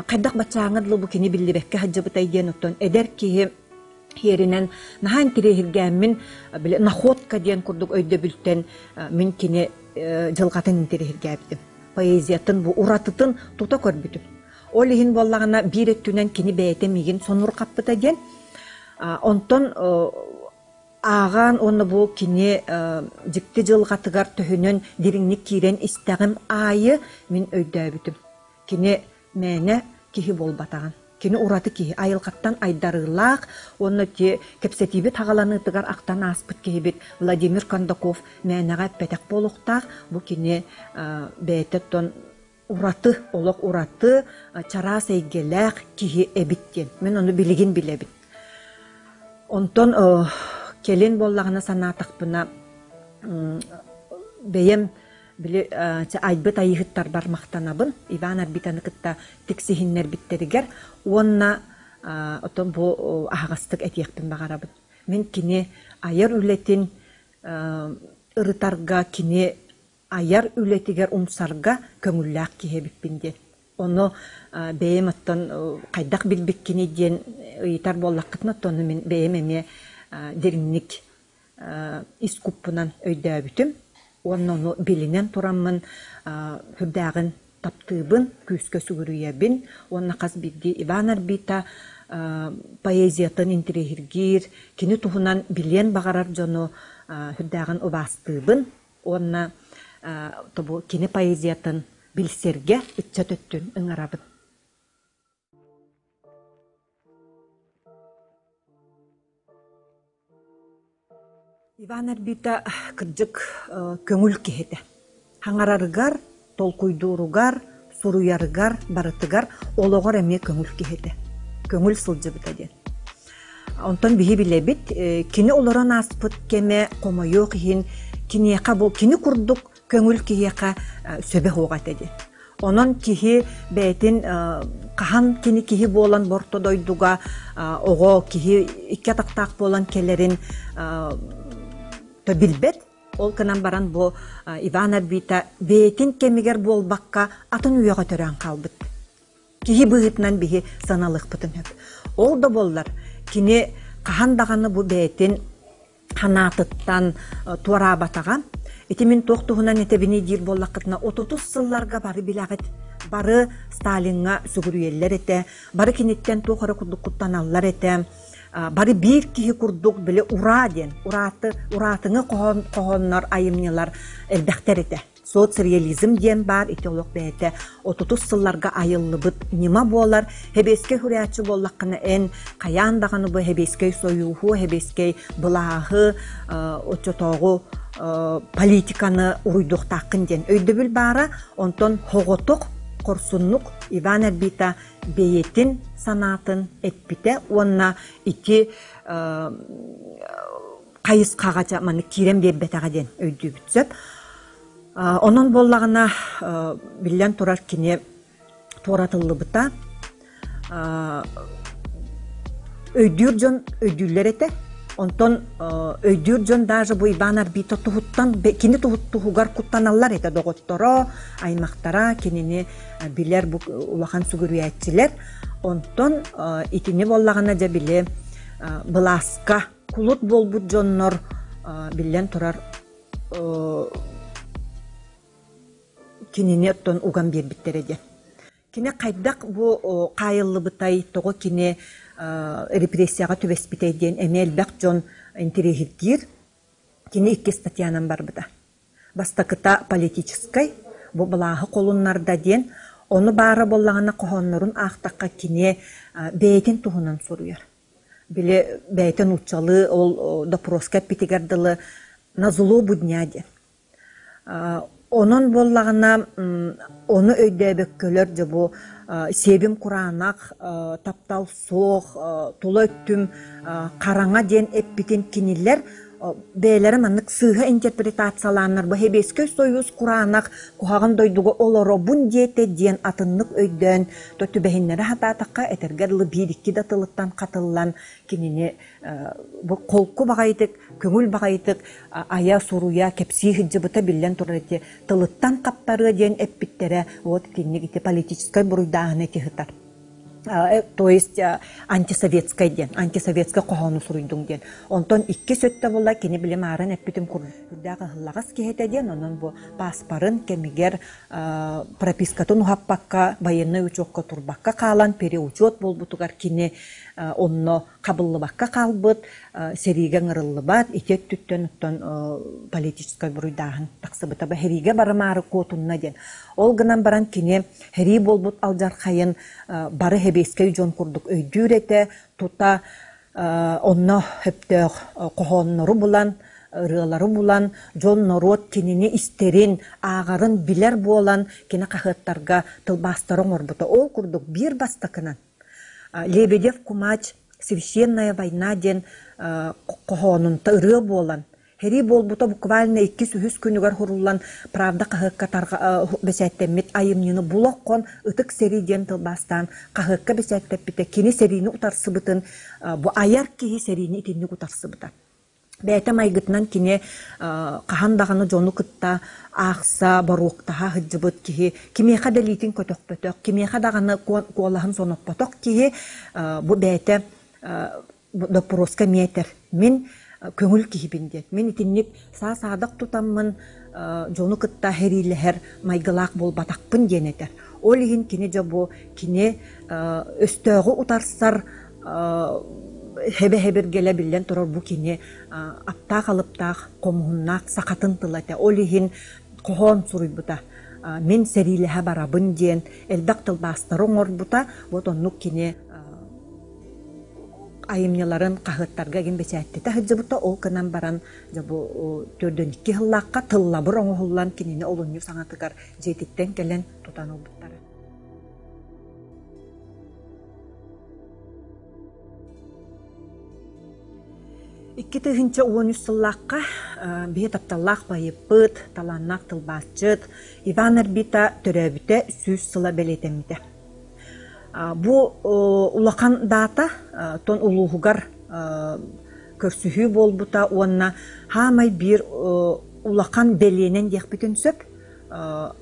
хайдах баччааҥҥа дылы бу кини биллибэккэ сылдьыбытай диэн оттон эдэр киһи иэринэн наһаа интэриэһиргээммин били находка диэн курдук өйдөбүлтэн мин кини дьылҕатын интэриэһиргээбитим. Поэзиятын бу уратытын тута көрбүтүм. Ол иһин буоллаҕына биир өттүнэн кини бэйэтэ миигин сонурҕаппыта диэн. Онтон ааҕан уонна бу кини дьикти дьылҕатыгар төһөнөн дириҥник киирэн истэҕим аайы мин өйдөөбүтүм. Кини мээнэ киһи буолбатаҕын. Кини ураты киһи, айылҕаттан айдарыылаах уонна ити кэпсэтиибит хаҕаланыытыгар ахтан ааспыт киһибит Владимир Кондаков мээнэҕэ эппэтэх буолуохтаах. Бу кини бэйэтэ оттон ураты, олох ураты, чараас эйгэлээх киһи эбит диэн. Мин ону билигин билэбин. Онтон кэлин буоллаҕына санаатахпына, бэйэм били айбыт айыыһыттарбар махтанабын Иван Арбитаны кытта тиксиһиннэрбиттэригэр уонна оттон бу аһаҕастык этиэхпин баҕарабын. Мин кини айар үлэтин ырытарга, кини айар үлэтигэр умсарга көҥүллээх киһи эбиппин диэн. Ону бэйэм оттон хайдах билбиккиний диэн ыйытар буоллаххытына, оттон ону мин бэйэм эмиэ дириҥник ис куппунан өйдөөбүтүм уонна ону билинэн тураммын сүрдээҕин таптыыбын, күүскэ сүгүрүйэбин уонна хас биирдии Иван Арбита поэзиятын интэриэһиргиир, кини туһунан билиэн баҕарар дьону сүрдээҕин убаастыыбын уонна тобу кини поэзиятын билсэргэ ыччат өттүн ыҥырабын. Иван Арбита кырдьык көҥүл киһи этэ. Хаҥарарыгар, толкуйдууругар, суруйарыгар барытыгар олоҕор эмиэ көҥүл киһи этэ. Көҥүл сылдьыбыта диэн. Онтон биһи билэбит, кини олорон ааспыт кэмэ хомойуох иһин киниэхэ бу кини курдук көҥүл киһиэхэ сөбө суох этэ диэн. Онон киһи бэйэтин хаһан кини киһи буолан борто дойдуга оҕо киһи икки атахтаах буолан кэлэрин билбэт. Ол гынан баран бу Иван Арбита бэйэтин кэмигэр буолбакка атын үйэҕэ төрөөн хаалбыт. Киһи быһыытынан биһи саналыахпытын сөп. Ол да буоллар кини хаһан даҕаны бу бэйэтин ханаатыттан туораабатаҕа. Ити мин туох туһунан этэбиний диир буоллаххытына, отутус сылларга бары билэҕит, бары Сталиҥҥа сүгүрүйэллэр этэ, бары киниттэн туох эрэ курдук куттаналлар этэ, бары биир киһи курдук били ураа диэн, урааты, ураатыҥы хоһоон, хоһооннор, айымньылар элбэхтэр этэ. Соцреализм диэн баар ити олох бэйэтэ отутус сылларга айыллыбыт ньыма буолар. Хэбиэскэй суруйааччы буоллаххына эн хайаан даҕаны бу Хэбиэскэй сойууһу, Хэбиэскэй былааһы, оччотооҕу политиканы уруйдуохтааххын диэн өйдөбүл баара. Онтон хоҕотох, хорсуннук Иван Арбита бэйэтин санаатын эппитэ уонна ити хайысхаҕа дьэ маннык киирэн биэрбэтэҕэ диэн өйдүүбүт сөп. Онон буоллаҕына, биллэн турар кини туоратыллыбыта. Өйдүүр дьон өйдүүллэр этэ. Онтон өйдүүр дьон даже бу Иван Арбита туһуттан кини туһугар куттаналлар этэ доҕотторо, аймахтара кинини билэр бу улахан сүгүрүйээччилэр. Онтон итини буоллаҕына дьэ били былааска Кулут буолбут дьоннор биллэн турар кинини оттон уган биэрбиттэрэ диэн. Кини хайдах бу хаайыллыбытай, тоҕо кини репрессияҕа түбэспитэй диэн эмиэ элбэх дьон интэриэһиргиир. Кини икки статьянан барбыта. Бастакыта политическай, бу былааһы холуннарда диэн, ону баара буоллаҕына хоһооннорун аахтахха кини бэйэтин туһунан суруйар. Били бэйэтэ нууччалыы ол допроска эппитигэр дылы на злобу дня диэн. Онон буоллаҕына ону өйдөөбөккөлөр дьэ бу сиэбим кураанах, таптал суох, тула өттүм хараҥа диэн эппитин кинилэр бэйэлэрэ маннык сыыһа интерпретациялааннар бу Сэбиэскэй Сойуус кураанах куһаҕан дойдуга олоробун диэтэ диэн атыннык өйдөөн то түбэһиннэрэ сатаатахха этэргэ дылы биир-икки да тылыттан хатыллан кинини бу холку баҕайытык көҥүл баҕайытык айа суруйа кэпсии сылдьыбыта биллэн турар ити тылыттан хаптарыа диэн эппиттэрэ вот итинник ити политическай буруйдааһыны ити сытар то есть антисоветскай диэн антисоветскай хоһоону суруйдуҥ диэн онтон иккис өттө буолла кини били маарын эппитим курдук сүрдээх ыһыллаҕас киһи этэ диэн онон бу пааспарын кэмигэр пропискатын уһаппакка военнай учуокка турбакка хаалан переучет буолбутугар кини онно хабыллыбакка хаалбыт сэриигэ ыҥырыллыбат ити өттүттэн оттон политическай буруйдааһын тахсыбыта сэриигэ барымаары куотунна диэн ол гынан баран кини Сэрии буолбут алдьархайын бары сэбиэскэй дьон курдук өйдүүр этэ, тута онно сөптөөх хоһооннору булан, ырыалары булан, дьон-норуот кинини истэрин, ааҕарын билэр буолан, кини хаһыаттарга тылбаастары оҥорбута. Ол курдук биир бастакынан Лебедев Кумач «Священная война» диэн хоһоонун ырыа буолан, Сэрии буолбута буквально иккис-үһүс күнүгэр суруллан «Правда» хаһыакка бэчээттэммит айымньыны булоххон «Ытык сэрии» диэн тылбаастаан хаһыакка бэчээттэппитэ кини сэриини утарсыбытын бу айар киһи сэриини итинник утарсыбыта. Бэйэтэ майгытынан кини хаһан даҕаны дьону кытта аахса, боруоктаһа сылдьыбыт киһи, кимиэхэ да илиитин көтөхпөтөх, кимиэхэ даҕаны куолаһын соноппотох киһи бу бэйэтэ доппуруоска эмиэ этэр мин көҥүл киһибин диэн мин итинник саа-саадах тутаммын дьону кытта сэриилэһэр майгылаах буолбатахпын диэн этэр ол иһин кини дьэ бу кини өстөөҕү утарсар хэбэ-хэбиргэлэ биллэн турар бу кини аптаах-алыптаах хомуһуннаах сахатын тыла этэ ол иһин хоһоон суруйбута мин сэриилэһэ барабын диэн элбэх тылбаастары оҥорбута вот оннук кини айымньыларын хаһыаттарга игин бэчээттэтэ сылдьыбыта. Ол гынан баран дьэ бу 42 сыллаахха тыллабыр оҥоһуллан кинини олунньу саҥатыгар дьиэтиттэн кэлэн тутан ылбыттара. 2013 сыллаахха биһи тапталлаах байыппыт, талааннаах тылбаасчыт Иван Арбита төрөөбүтэ 100 сыла бэлиэтэммитэ. Бу улахан даата тон улууһугар көрсүһүү буолбута уонна хаамай биир улахан бэлиэнэн диэхпитин сөп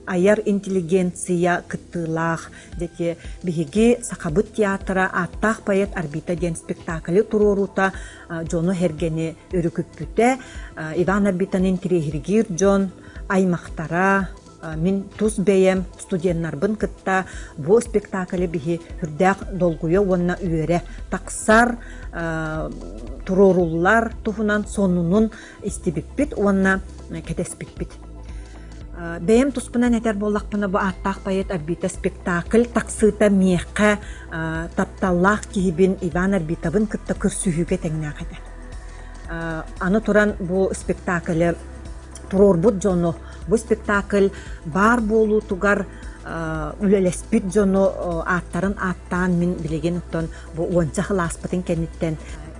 айар интеллигенция кыттыылаах дьэти биһиги Сахабыт театра ааттаах поэт Арбита диэн спектаклы туруоруута дьону сэргэни өрүкүппүтэ. Иван Арбитаны интириэһиргиир дьон аймахтара мин тус бэйэм студеннарбын кытта бу спектаклы биһи үрдээх долгуйа уонна үөрэ тахсар туруоруллар туһунан сонунун истибиппит уонна кэтэспиппит. Бэйэм туспунан этэр буоллахпына, бу ааттаах поэт Арбита спектакль тахсыыта миэхэ тапталлаах киһибин Иван Арбитовын кытта көрсүһүүгэ тэҥнээх этэ. Аны туран бу спектаклы туруорбут дьону, бу спектакль баар буолуутугар үлэлэспит дьону ааттарын ааттаан мин билигин оттон бу уонча сыл кэнниттэн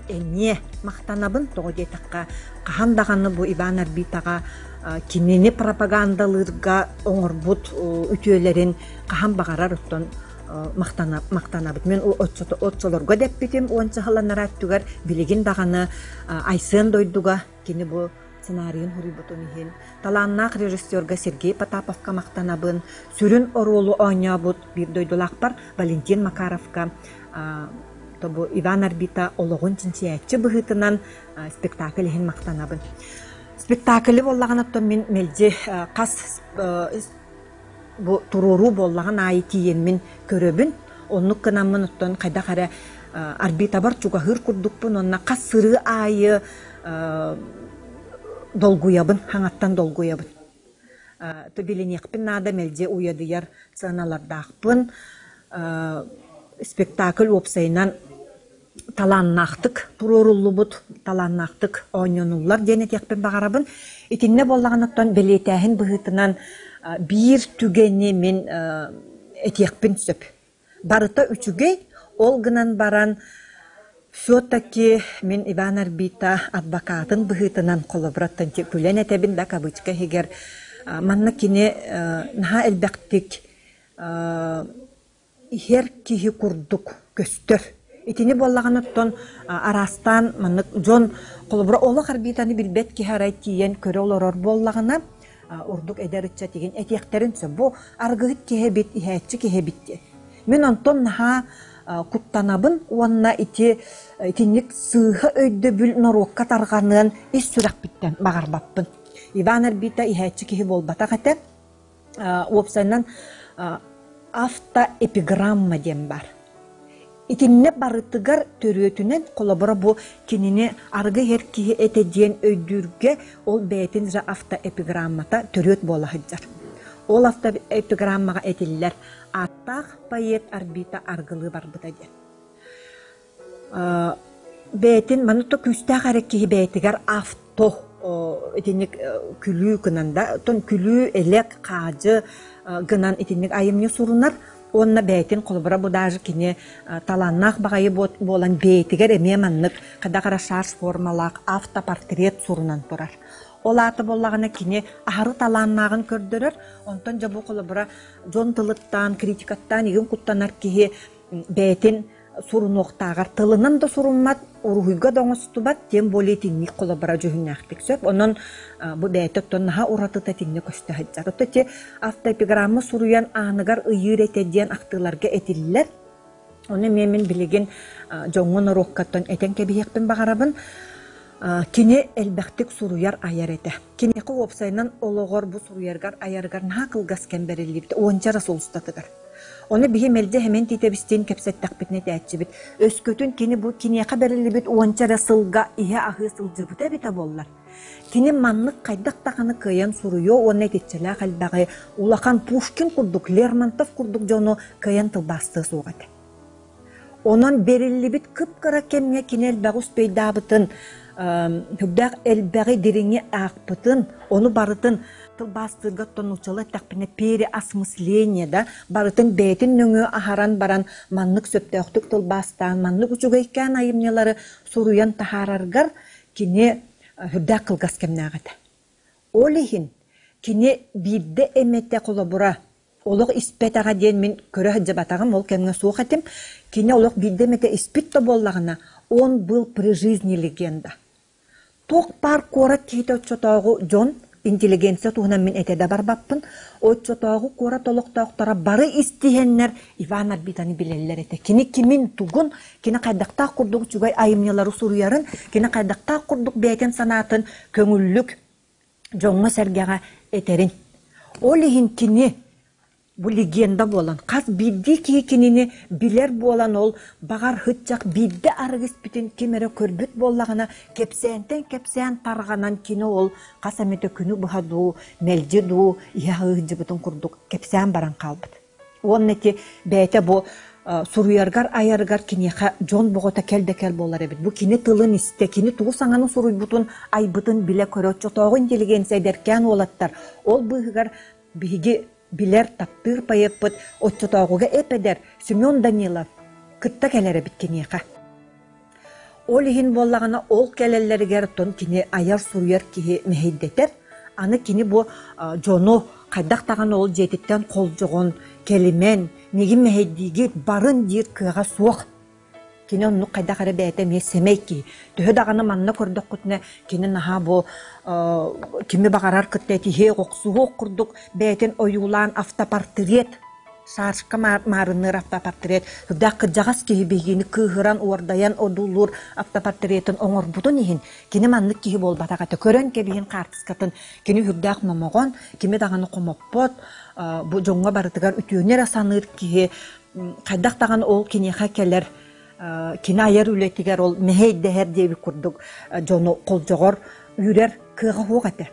эмиэ махтанабын. Тоҕо диэтэххэ, хаһан даҕаны бу Иван Арбитаҕа кинини пропагандалыырга оҥорбут үтүөлэрин хаһан баҕарар оттон махтанабыт. Мин оччолорго дэппитим уонча сылланара өттүгэр билигин даҕаны Айсен дойдуга кини бу сценарийын суруйбутун иһин талааннаах режиссерга Сергей Потаповка махтанабын. Сүрүн оруолу оонньообут биир дойдулаахпар Валентин Макаровка бу Иван Арбита олоҕун чинчийээччи быһыытынан спектакль иһин махтанабын. Спектаклы буоллаҕына оттон мин мэлдьи хас бу туруоруу буоллаҕын аайы тиийэммин көрөбүн. Оннук гынаммын оттон хайдах эрэ арбитабар чугаһыыр курдукпун уонна хас сырыы аайы долгуйабын, хаҥаттан долгуйабын. Билиниэхпин наада мэлдьи уйадыйар сыаналардаахпын. Спектакль уопсайынан талааннаахтык туруоруллубут, талааннаахтык оонньонуллар диэн этиэхпин баҕарабын. Итиннэ буоллаҕына бэлиэтээһин быһыытынан биир түгэни мин этиэхпин сөп. Барыта үчүгэй, ол гынан баран все-таки мин Иван Арбита адвокатын быһыытынан холобураттан күлэн этэбин да кавычка иһигэр манна кини наһаа элбэхтик иһэр киһи курдук көстөр. Итини буоллаҕына оттон араастаан маннык дьон холобура олох арбитаны билбэт киһи арай тиийэн көрө олорор буоллаҕына ордук эдэр ыччат игин этиэхтэрин сөп. Бу аргыһыт киһи эбит, иһээччи киһи эбит диэн. Мин онтон наһаа куттанабын уонна ити итинник сыыһа өйдөбүл норуокка тарҕаныан ис сүрэхпиттэн баҕарбаппын. Иван Арбита иһээччи киһи буолбатах этэ. Уопсайынан автоэпиграмма диэн баар. Итиннэ барытыгар төрүөтүнэн, холобура бу кинини арыгы иһэр киһи этэ диэн өйдүүргэ ол бэйэтин же автоэпиграммата төрүөт буола сылдьар. Ол автоэпиграммаҕа этиллэр ааттаах поэт Арбита аргылыы барбыта диэн. Бэйэтин маны то күүстээх эрэ киһи бэйэтигэр авто итинник күлүү гынан да, оттон күлүү, элэк, хаадьы гынан итинник айымньы сурунар уонна бэйэтин холобура бу даже кини талааннаах баҕайы буолан бэйэтигэр эмиэ маннык хайдах эрэ шарж формалаах автопортрет сурунан турар. Ол аата буоллаҕына кини аһары талааннааҕын көрдөрөр, онтон дьэ бу холобура дьон тылыттан, критикаттан игин куттанар киһи бэйэтин сурунуохтааҕар тылынан да суруммат, уруһуйга да оҥостубат, тем более итинник холобура дьүһүннээхтик сөп. Онон бу бэйэтэ оттон наһаа уратыта итинник көстө сылдьар. Оттон ити автоэпиграмма суруйан ааныгар ыйыыр этэ диэн ахтыыларга этиллэр. Ону эмиэ мин билигин дьоҥҥо норуоккаттан этэн кэбиһиэхпин баҕарабын. Кини элбэхтик суруйар айар этэ. Киниэхэ уопсайынан олоҕор бу суруйарыгар айарыгар наһаа кылгас кэм бэриллибитэ уонча эрэ сыл устатыгар. Ону биһи мэлдьи Хэмэн Тиитэбистиин кэпсэттэхпитинэ этээччибит. Өскөтүн кини бу киниэхэ бэриллибит уонча эрэ сылга иһэ-аһыы сылдьыбыта эбитэ буоллар, кини маннык хайдах даҕаны кыайан суруйуо уонна итиччэлээх элбэҕи улахан Пушкин курдук, Лермонтов курдук дьону кыайан тылбаастыа суох этэ. Онон бэриллибит кып-кыра кэмҥэ кини элбэҕи успейдаабытын, сүрдээх элбэҕи дириҥи аахпытын, ону барытын тылбаастыырга оттон нууччалыы эттэхпинэ переосмысление да барытын бэйэтин нөҥүө аһаран баран маннык сөптөөхтүк тылбаастаан, маннык үчүгэйкээн айымньылары суруйан таһаараргар. кини сүрдээх кылгас кэмнээх этэ. Ол иһин кини биирдэ эмэтэ холобура олох испэтэҕэ диэн мин көрө сылдьыбатаҕым, ол кэмҥэ суох этим. Кини олох биирдэ эмэтэ испит да буоллаҕына, он был при жизни легенда. Туох баар куорат киһитэ оччотооҕу дьон, интеллигенция туһунан мин этэ да барбаппын, оччотооҕу куорат олохтоохторо бары истиһэннэр Иван Арбитаны билэллэр этэ. Кини кимин, тугун, кини хайдахтаах курдук үчүгэй айымньылары суруйарын, кини хайдахтаах курдук бэйэтин санаатын көҥүллүк дьоҥҥо-сэргэҕэ этэрин. Ол иһин кини бу легенда буолан, хас биирдии киһи кинини билэр буолан ол баҕар һыччах биирдэ арыгы испитин ким эрэ көрбүт буоллаҕына, кэпсээнтэн кэпсээн тарҕанан кини ол хас эмитэ күнү быһа дуу, мэлдьи дуу иһэ сылдьыбытын курдук кэпсээн баран хаалбыт. Уонна ити бэйэтэ бу суруйаргар, айарыгар киниэхэ дьон боҕото кэл да кэл буолар эбит. Бу кини тылын истэ, кини тугу саҥаны суруйбутун, айбытын билэ-көрө оччотооҕу интеллигенция эдэркээн уолаттар ол быыһыгар биһиги билэр, таптыыр поэппыт оччотооҕуга эп-эдэр Семен Данилов кытта кэлэр эбит киниэхэ. Ол иһин буоллаҕына ол кэлэллэригэр оттон кини айар-суруйар киһи мэһэйдэтэр. Аны кини бу дьону хайдах даҕаны ол дьиэтиттэн холдьоҕон, кэлимэн, миигин мэһэйдиигит, барын диир кыаҕа суох. Кини оннук хайдах эрэ бэйэтэ эмиэ сэмэй киһи. Төһө даҕаны манна көрдөххүтүнэ кини наһаа бу кими баҕарар кытта этиһиэх, охсуһуох курдук бэйэтин ойуулаан автопортрет Сашка маарынныыр автопортрет үрдээх кырдьаҕас киһи биһигини кыыһыран, уордайан одуулуур автопортретын оҥорбутун иһин кини маннык киһи буолбатах этэ. Көрөн кэбиһин хаартыскатын кини үрдээх номоҕон, кими даҕаны хомоппот, бу дьоҥҥо барытыгар үтүөнү эрэ саныыр киһи хайдах даҕаны ол киниэхэ кэлэр кини айар үлэтигэр ол мэһэйдэһэр диэбит курдук дьону холдьоҕор үүрэр кыаҕа суох этэ.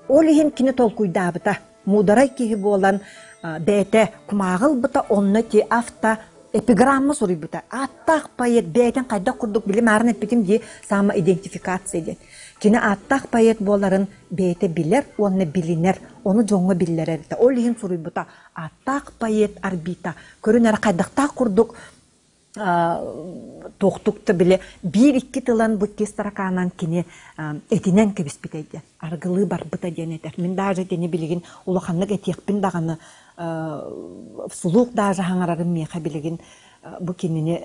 Ол иһин кини толкуйдаабыта. Муударай киһи буолан бэйэтэ кумааҕы ылбыта, онно ити авто эпиграмма суруйбута. Ааттаах поэт бэйэтин хайдах курдук били маарын эппитим дии самоидентификация диэн. Кини ааттаах поэт буоларын бэйэтэ билэр уонна билинэр, ону дьоҥҥо биллэрэр этэ. Ол иһин суруйбута ааттаах поэт Арбита көрүн эрэ хайдахтаах курдук туохтук да били биир-икки тылан бу икки строканан кини этинэн кэбиспитэ диэн аргылыы барбыта диэн этэр. Мин даже итини билигин улаханнык этиэхпин даҕаны вслух даже хаҥарарым миэхэ билигин бу кинини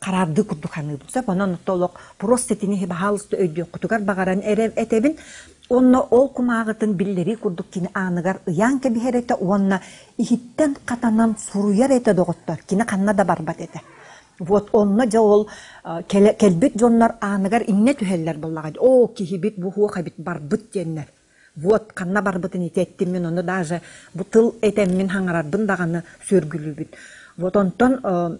хараардыы курдук саныыбын. Сөп онон олох просто итини баһаалыста өйдүөххүтүгэр баҕаран эрэ этэбин. Онно ол кумааҕытын биллэрии курдук кини ааныгар ыйаан кэбиһэр этэ уонна иһиттэн хатанан суруйар этэ доҕоттор, кини ханна да барбат этэ. Вот онно дьэ ол кэлбит дьоннор ааныгар иҥнэ түһэллэр буоллаҕа дии. Оо, киһибит бу суох эбит, барбыт диэннэр. Вот ханна барбытын ити эттим мин, ону даже бу тыл этэммин хаҥарарбын даҕаны сүөргүлүүбүн. Вот онтон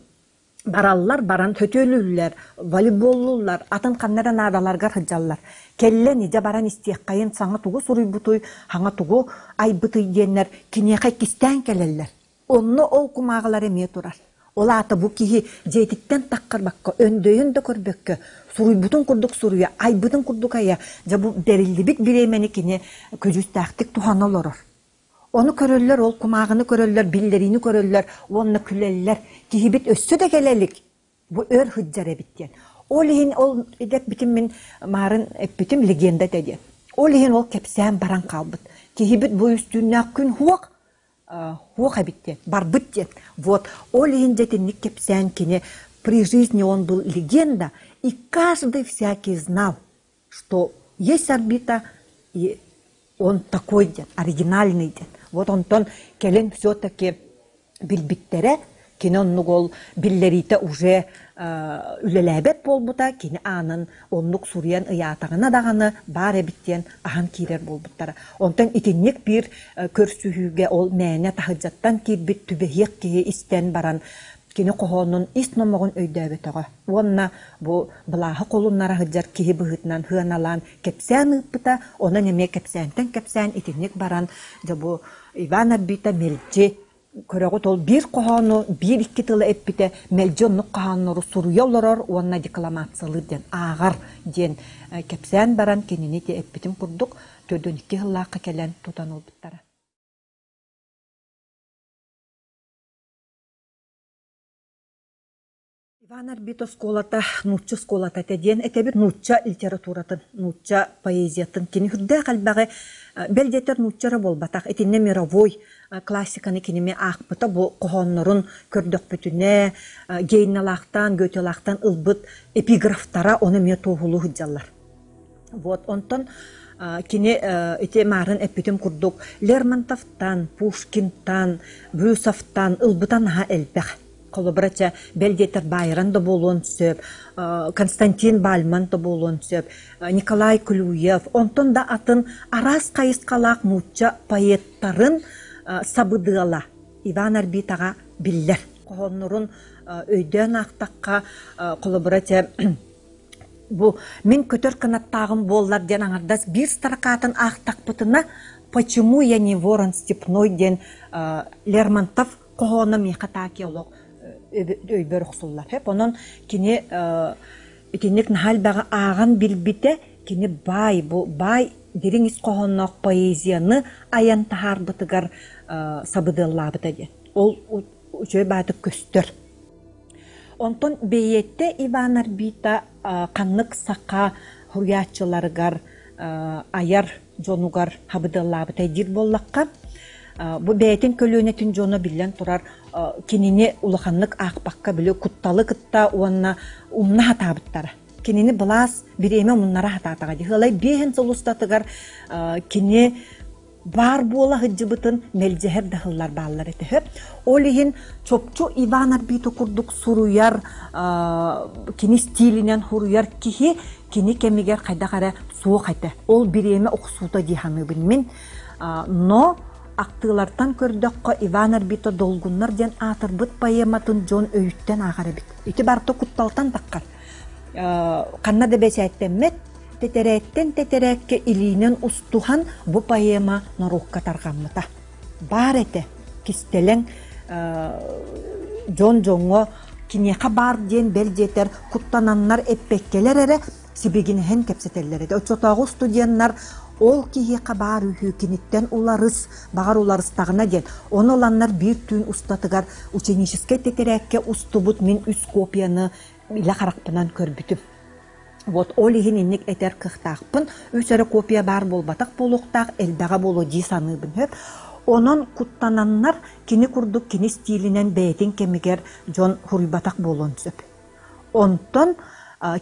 бараллар, баран сөтүөлүүллэр, волейболлууллар, атын ханна эрэ наадаларыгар сылдьаллар. Кэллэн идэ баран истиэххэйин саҥа тугу суруйбутуй, саҥа тугу айбытый диэннэр киниэхэ иккистээн кэлэллэр. Онно ол кумааҕылар эмиэ турар. Ол аата бу киһи дьиэтиттэн таххарбакка, өндөйөн да көрбөккө, суруйбутун курдук суруйа, айбытын курдук айа, дьэ бу бэриллибит бириэмэни кини көдьүүстээхтик туһана олорор. Ону көрөллөр, ол кумааҕыны көрөллөр, биллэриини көрөллөр уонна күлэллэр. Киһибит өссө да кэлэ илик, бу өр сылдьар эбит диэн. Ол иһин ол эппитим мин маарын эппитим легенда этэ диэн. Ол иһин ол кэпсээн баран хаалбыт. Киһибит бу үстүүннээх күн хуох, хуох эбит диэн, барбыт диэн. Вот, ол иһин дьэ итинник кэпсээн кини при жизни он был легенда, и каждый всякий знал, что есть орбита и он такой диэн, оригинальный диэн. Вот онтон кэлин все-таки билбиттэрэ, кини оннук ол биллэриитэ уже үлэлээбэт буолбута, кини аанын оннук суруйан ыйаатаҕына даҕаны баар эбит диэн аһан киирэр буолбуттара. Онтон итинник биир көрсүһүүгэ ол мээнэ таһырдьаттан киирбит түбэһиэх киһи истэн баран кини хоһоонун ис номоҕун өйдөөбөтөҕө уонна бу былааһы холуннара сылдьар киһи быһыытынан сыаналаан кэпсээн ыыппыта, онон эмиэ кэпсээнтэн кэпсээн итинник баран дьэ бу Иван Арбита мэлдьи көрөҕүт ол биир хоһоону биир-икки тылы эппитэ мэлдьи оннук хоһооннору суруйа олорор уонна декламациялыыр диэн ааҕар диэн кэпсээн баран кинини ити эппитим курдук 42 сыллаахха кэлэн тутан ылбыттара. Иван Арбит оскуолата нуучча оскуолата этэ диэн этэбит нуучча литературатын, нуучча поэзиятын кини үрдээх элбэҕи бэл диэтэр нуучча эрэ буолбатах итиннэ мировой классиканы киними аахпыта бу хоһооннорун көрдөхпүтүнэ Гейналаахтан, Гетелаахтан ылбыт эпиграфтара ону эмиэ туоһулуу сылдьаллар. Вот онтон кини ити маарын эппитим курдук Лермонтовтан, Пушкинтан, Брюсовтан ылбыта наһаа элбэх. Холобура, чэ, бэл диэтэр Байрон да буолуон сөп, Константин Бальман да буолуон сөп, Николай Клюев, онтон да атын араас хайысхалаах нуучча поэттарын сабыдыала Иван Арбитаҕа биллэр. Хоһооннорун өйдөөн аахтахха, холобура, чэ, бу мин көтөр кынаттааҕым буоллар диэн аҥардас биир строкатын аахтахпытына «Почему я не ворон степной» диэн Лермонтов хоһооно миэхэ таки олох өйбөр охсуллар. Онон кини итинник наһаа элбэҕи ааҕан билбитэ, кини баай, бу баай дириҥ ис хоһоонноох поэзияны айан таһаарбытыгар сабыдыаллаабыта диэн. Ол үчүгэй баатык көстөр. Онтон бэйиэттэ Иван Арбита ханнык саха суруйааччыларыгар айар дьонугар хабыдыаллаабытай диир буоллахха, бу бэйэтин көлүөнэтин дьоно биллэн турар кинини улаханнык аахпакка били кутталы кытта уонна умна сатаабыттара. Кинини былаас бириэмэ умуннара сатаатаҕа дии. Ыалай биэһин сыл устатыгар кини баар буола сылдьыбытын мэлдьэһэр да сыллар бааллар этэ. Ол иһин чопчу Иван Арбита курдук суруйар, кини стилинэн суруйар киһи кини кэмигэр хайдах эрэ суох этэ. Ол бириэмэ охсуута дии саныыбын мин. Но актыылартан көрдөххө Иван Арбита Долгуннар диэн аатырбыт поэматын дьон өйүттэн ааҕар эбит. Ити барыта кутталтан таххар. Ханна да бэчээттэммэт Тэтэрээттэн тэтэрээккэ илиинэн устуһан бу поэма норуокка тарҕаммыта. Баар этэ, кистэлэҥ дьон дьоҥҥо киниэхэ баар диэн бэл диэтэр куттананнар эппэккэлэр эрэ сибигинэһэн кэпсэтэллэр этэ. Оччотооҕу студеннар ол киһиэхэ баар үһү киниттэн уларыс, баҕар уларыстаҕына диэн. Ону ыланнар биир түүн устатыгар ученическай тэтэрээккэ устубут мин үс копияны илэ харахпынан көрбүтүм. Вот ол иһин инник этэр кыахтаахпын. Үс эрэ копия баар буолбатах буолуохтаах, элбэҕэ буолуо дии саныыбын сөп. Онон куттананнар кини курдук кини стилинэн бэйэтин кэмигэр дьон суруйбатах буолуон сөп. Онтон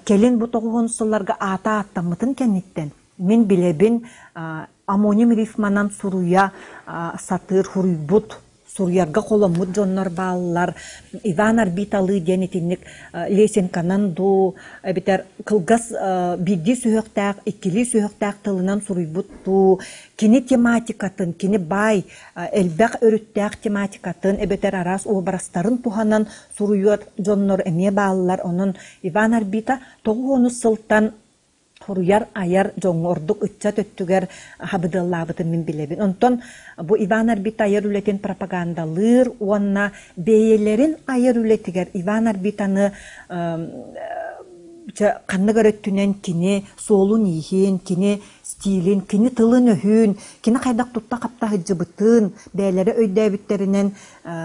кэлин бу тоҕуһун сылларга аата ааттаммытын кэнниттэн мин билэбин амоним рифманан суруйа сатыыр суруйбут суруйарга холоммут дьоннор бааллар. Иван Арбиталы диэн итинник лесенканан дуу, эбэтэр кылгас биирдии сүһүөхтээх, иккилии сүһүөхтээх тылынан суруйбут дуу, кини тематикатын, кини баай элбэх өрүттээх тематикатын эбэтэр араас уобарастарын туһанан суруйар дьоннор эмиэ бааллар. Онон Иван Арбита 90 сылтан Хоруйар, айар дьоҥҥо ордук ыччат өттүгэр хабыдыаллаабытын мин билэбин. Онтон бу Иван Арбита айар үлэтин пропагандалыыр уонна бэйэлэрин айар үлэтигэр Иван Арбитаны ханнык эрэ өттүнэн кини суолун-ииһин, кини стилин, кини тылын-өһүн, кини хайдах тутта-хапта сылдьыбытын бэйэлэрэ өйдөөбүттэринэн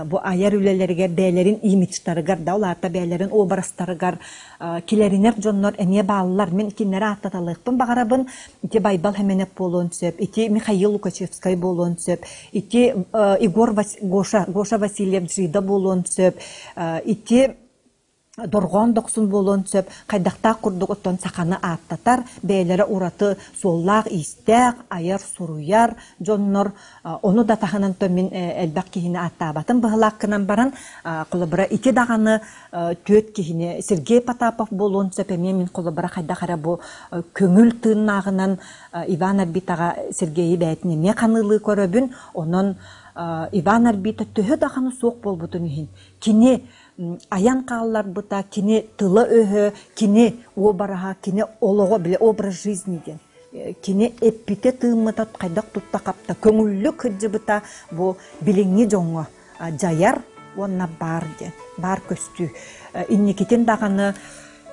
бу айар үлэлэригэр бэйэлэрин имиджтарыгар да, ол аата бэйэлэрин образтарыгар килэринэр дьоннор эмиэ бааллар. Мин кинилэри ааттаталыахпын баҕарабын. Ити Байбал Хэмэнэп буолуон сөп, ити Михаил Лукачевскай буолуон сөп, ити Егор Гоша, Гоша Васильев Джида буолуон сөп, ити дорҕоон дохсун буолуон сөп, хайдахтаах курдук оттон саханы ааттатар, бэйэлэрэ ураты суоллаах-иистээх, айар-суруйар дьоннор. Ону да таһынан то мин элбэх киһини ааттаабатым быһылаах гынан баран, холобура ити даҕаны түөрт киһини Сергей Потапов буолуон сөп эмиэ мин холобура хайдах эрэ бу көҥүл тыыннааҕынан Иван Арбитаҕа Сергейи бэйэтин эмиэ ханыылыы көрөбүн. Онон Иван Арбита төһө даҕаны суох буолбутун иһин кини айан хаалларбыта, кини тыла-өһө, кини уобараһа, кини олоҕо, били образ жизни диэн. Кини эппитэ-тыыммыта, хайдах тутта-хапта, көҥүллүк сылдьыбыта бу билиҥҥи дьоҥҥо дьайар уонна баар диэн, баар көстүү. Инникитин даҕаны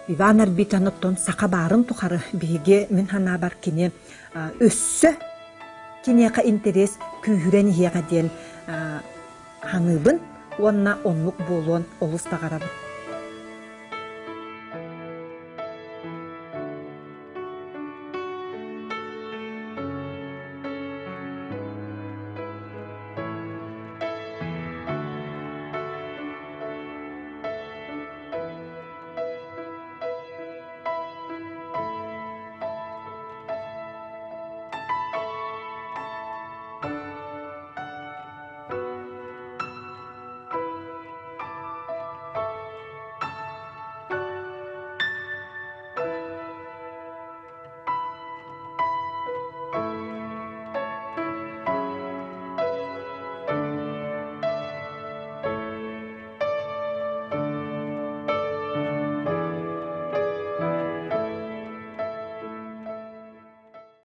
Иван Арбитян оттон саха баарын тухары биһиги мин санаабар кини өссө киниэхэ интэриэс күүһүрэн иһиэҕэ диэн саныыбын уонна оннук буолуон олус баҕарабын.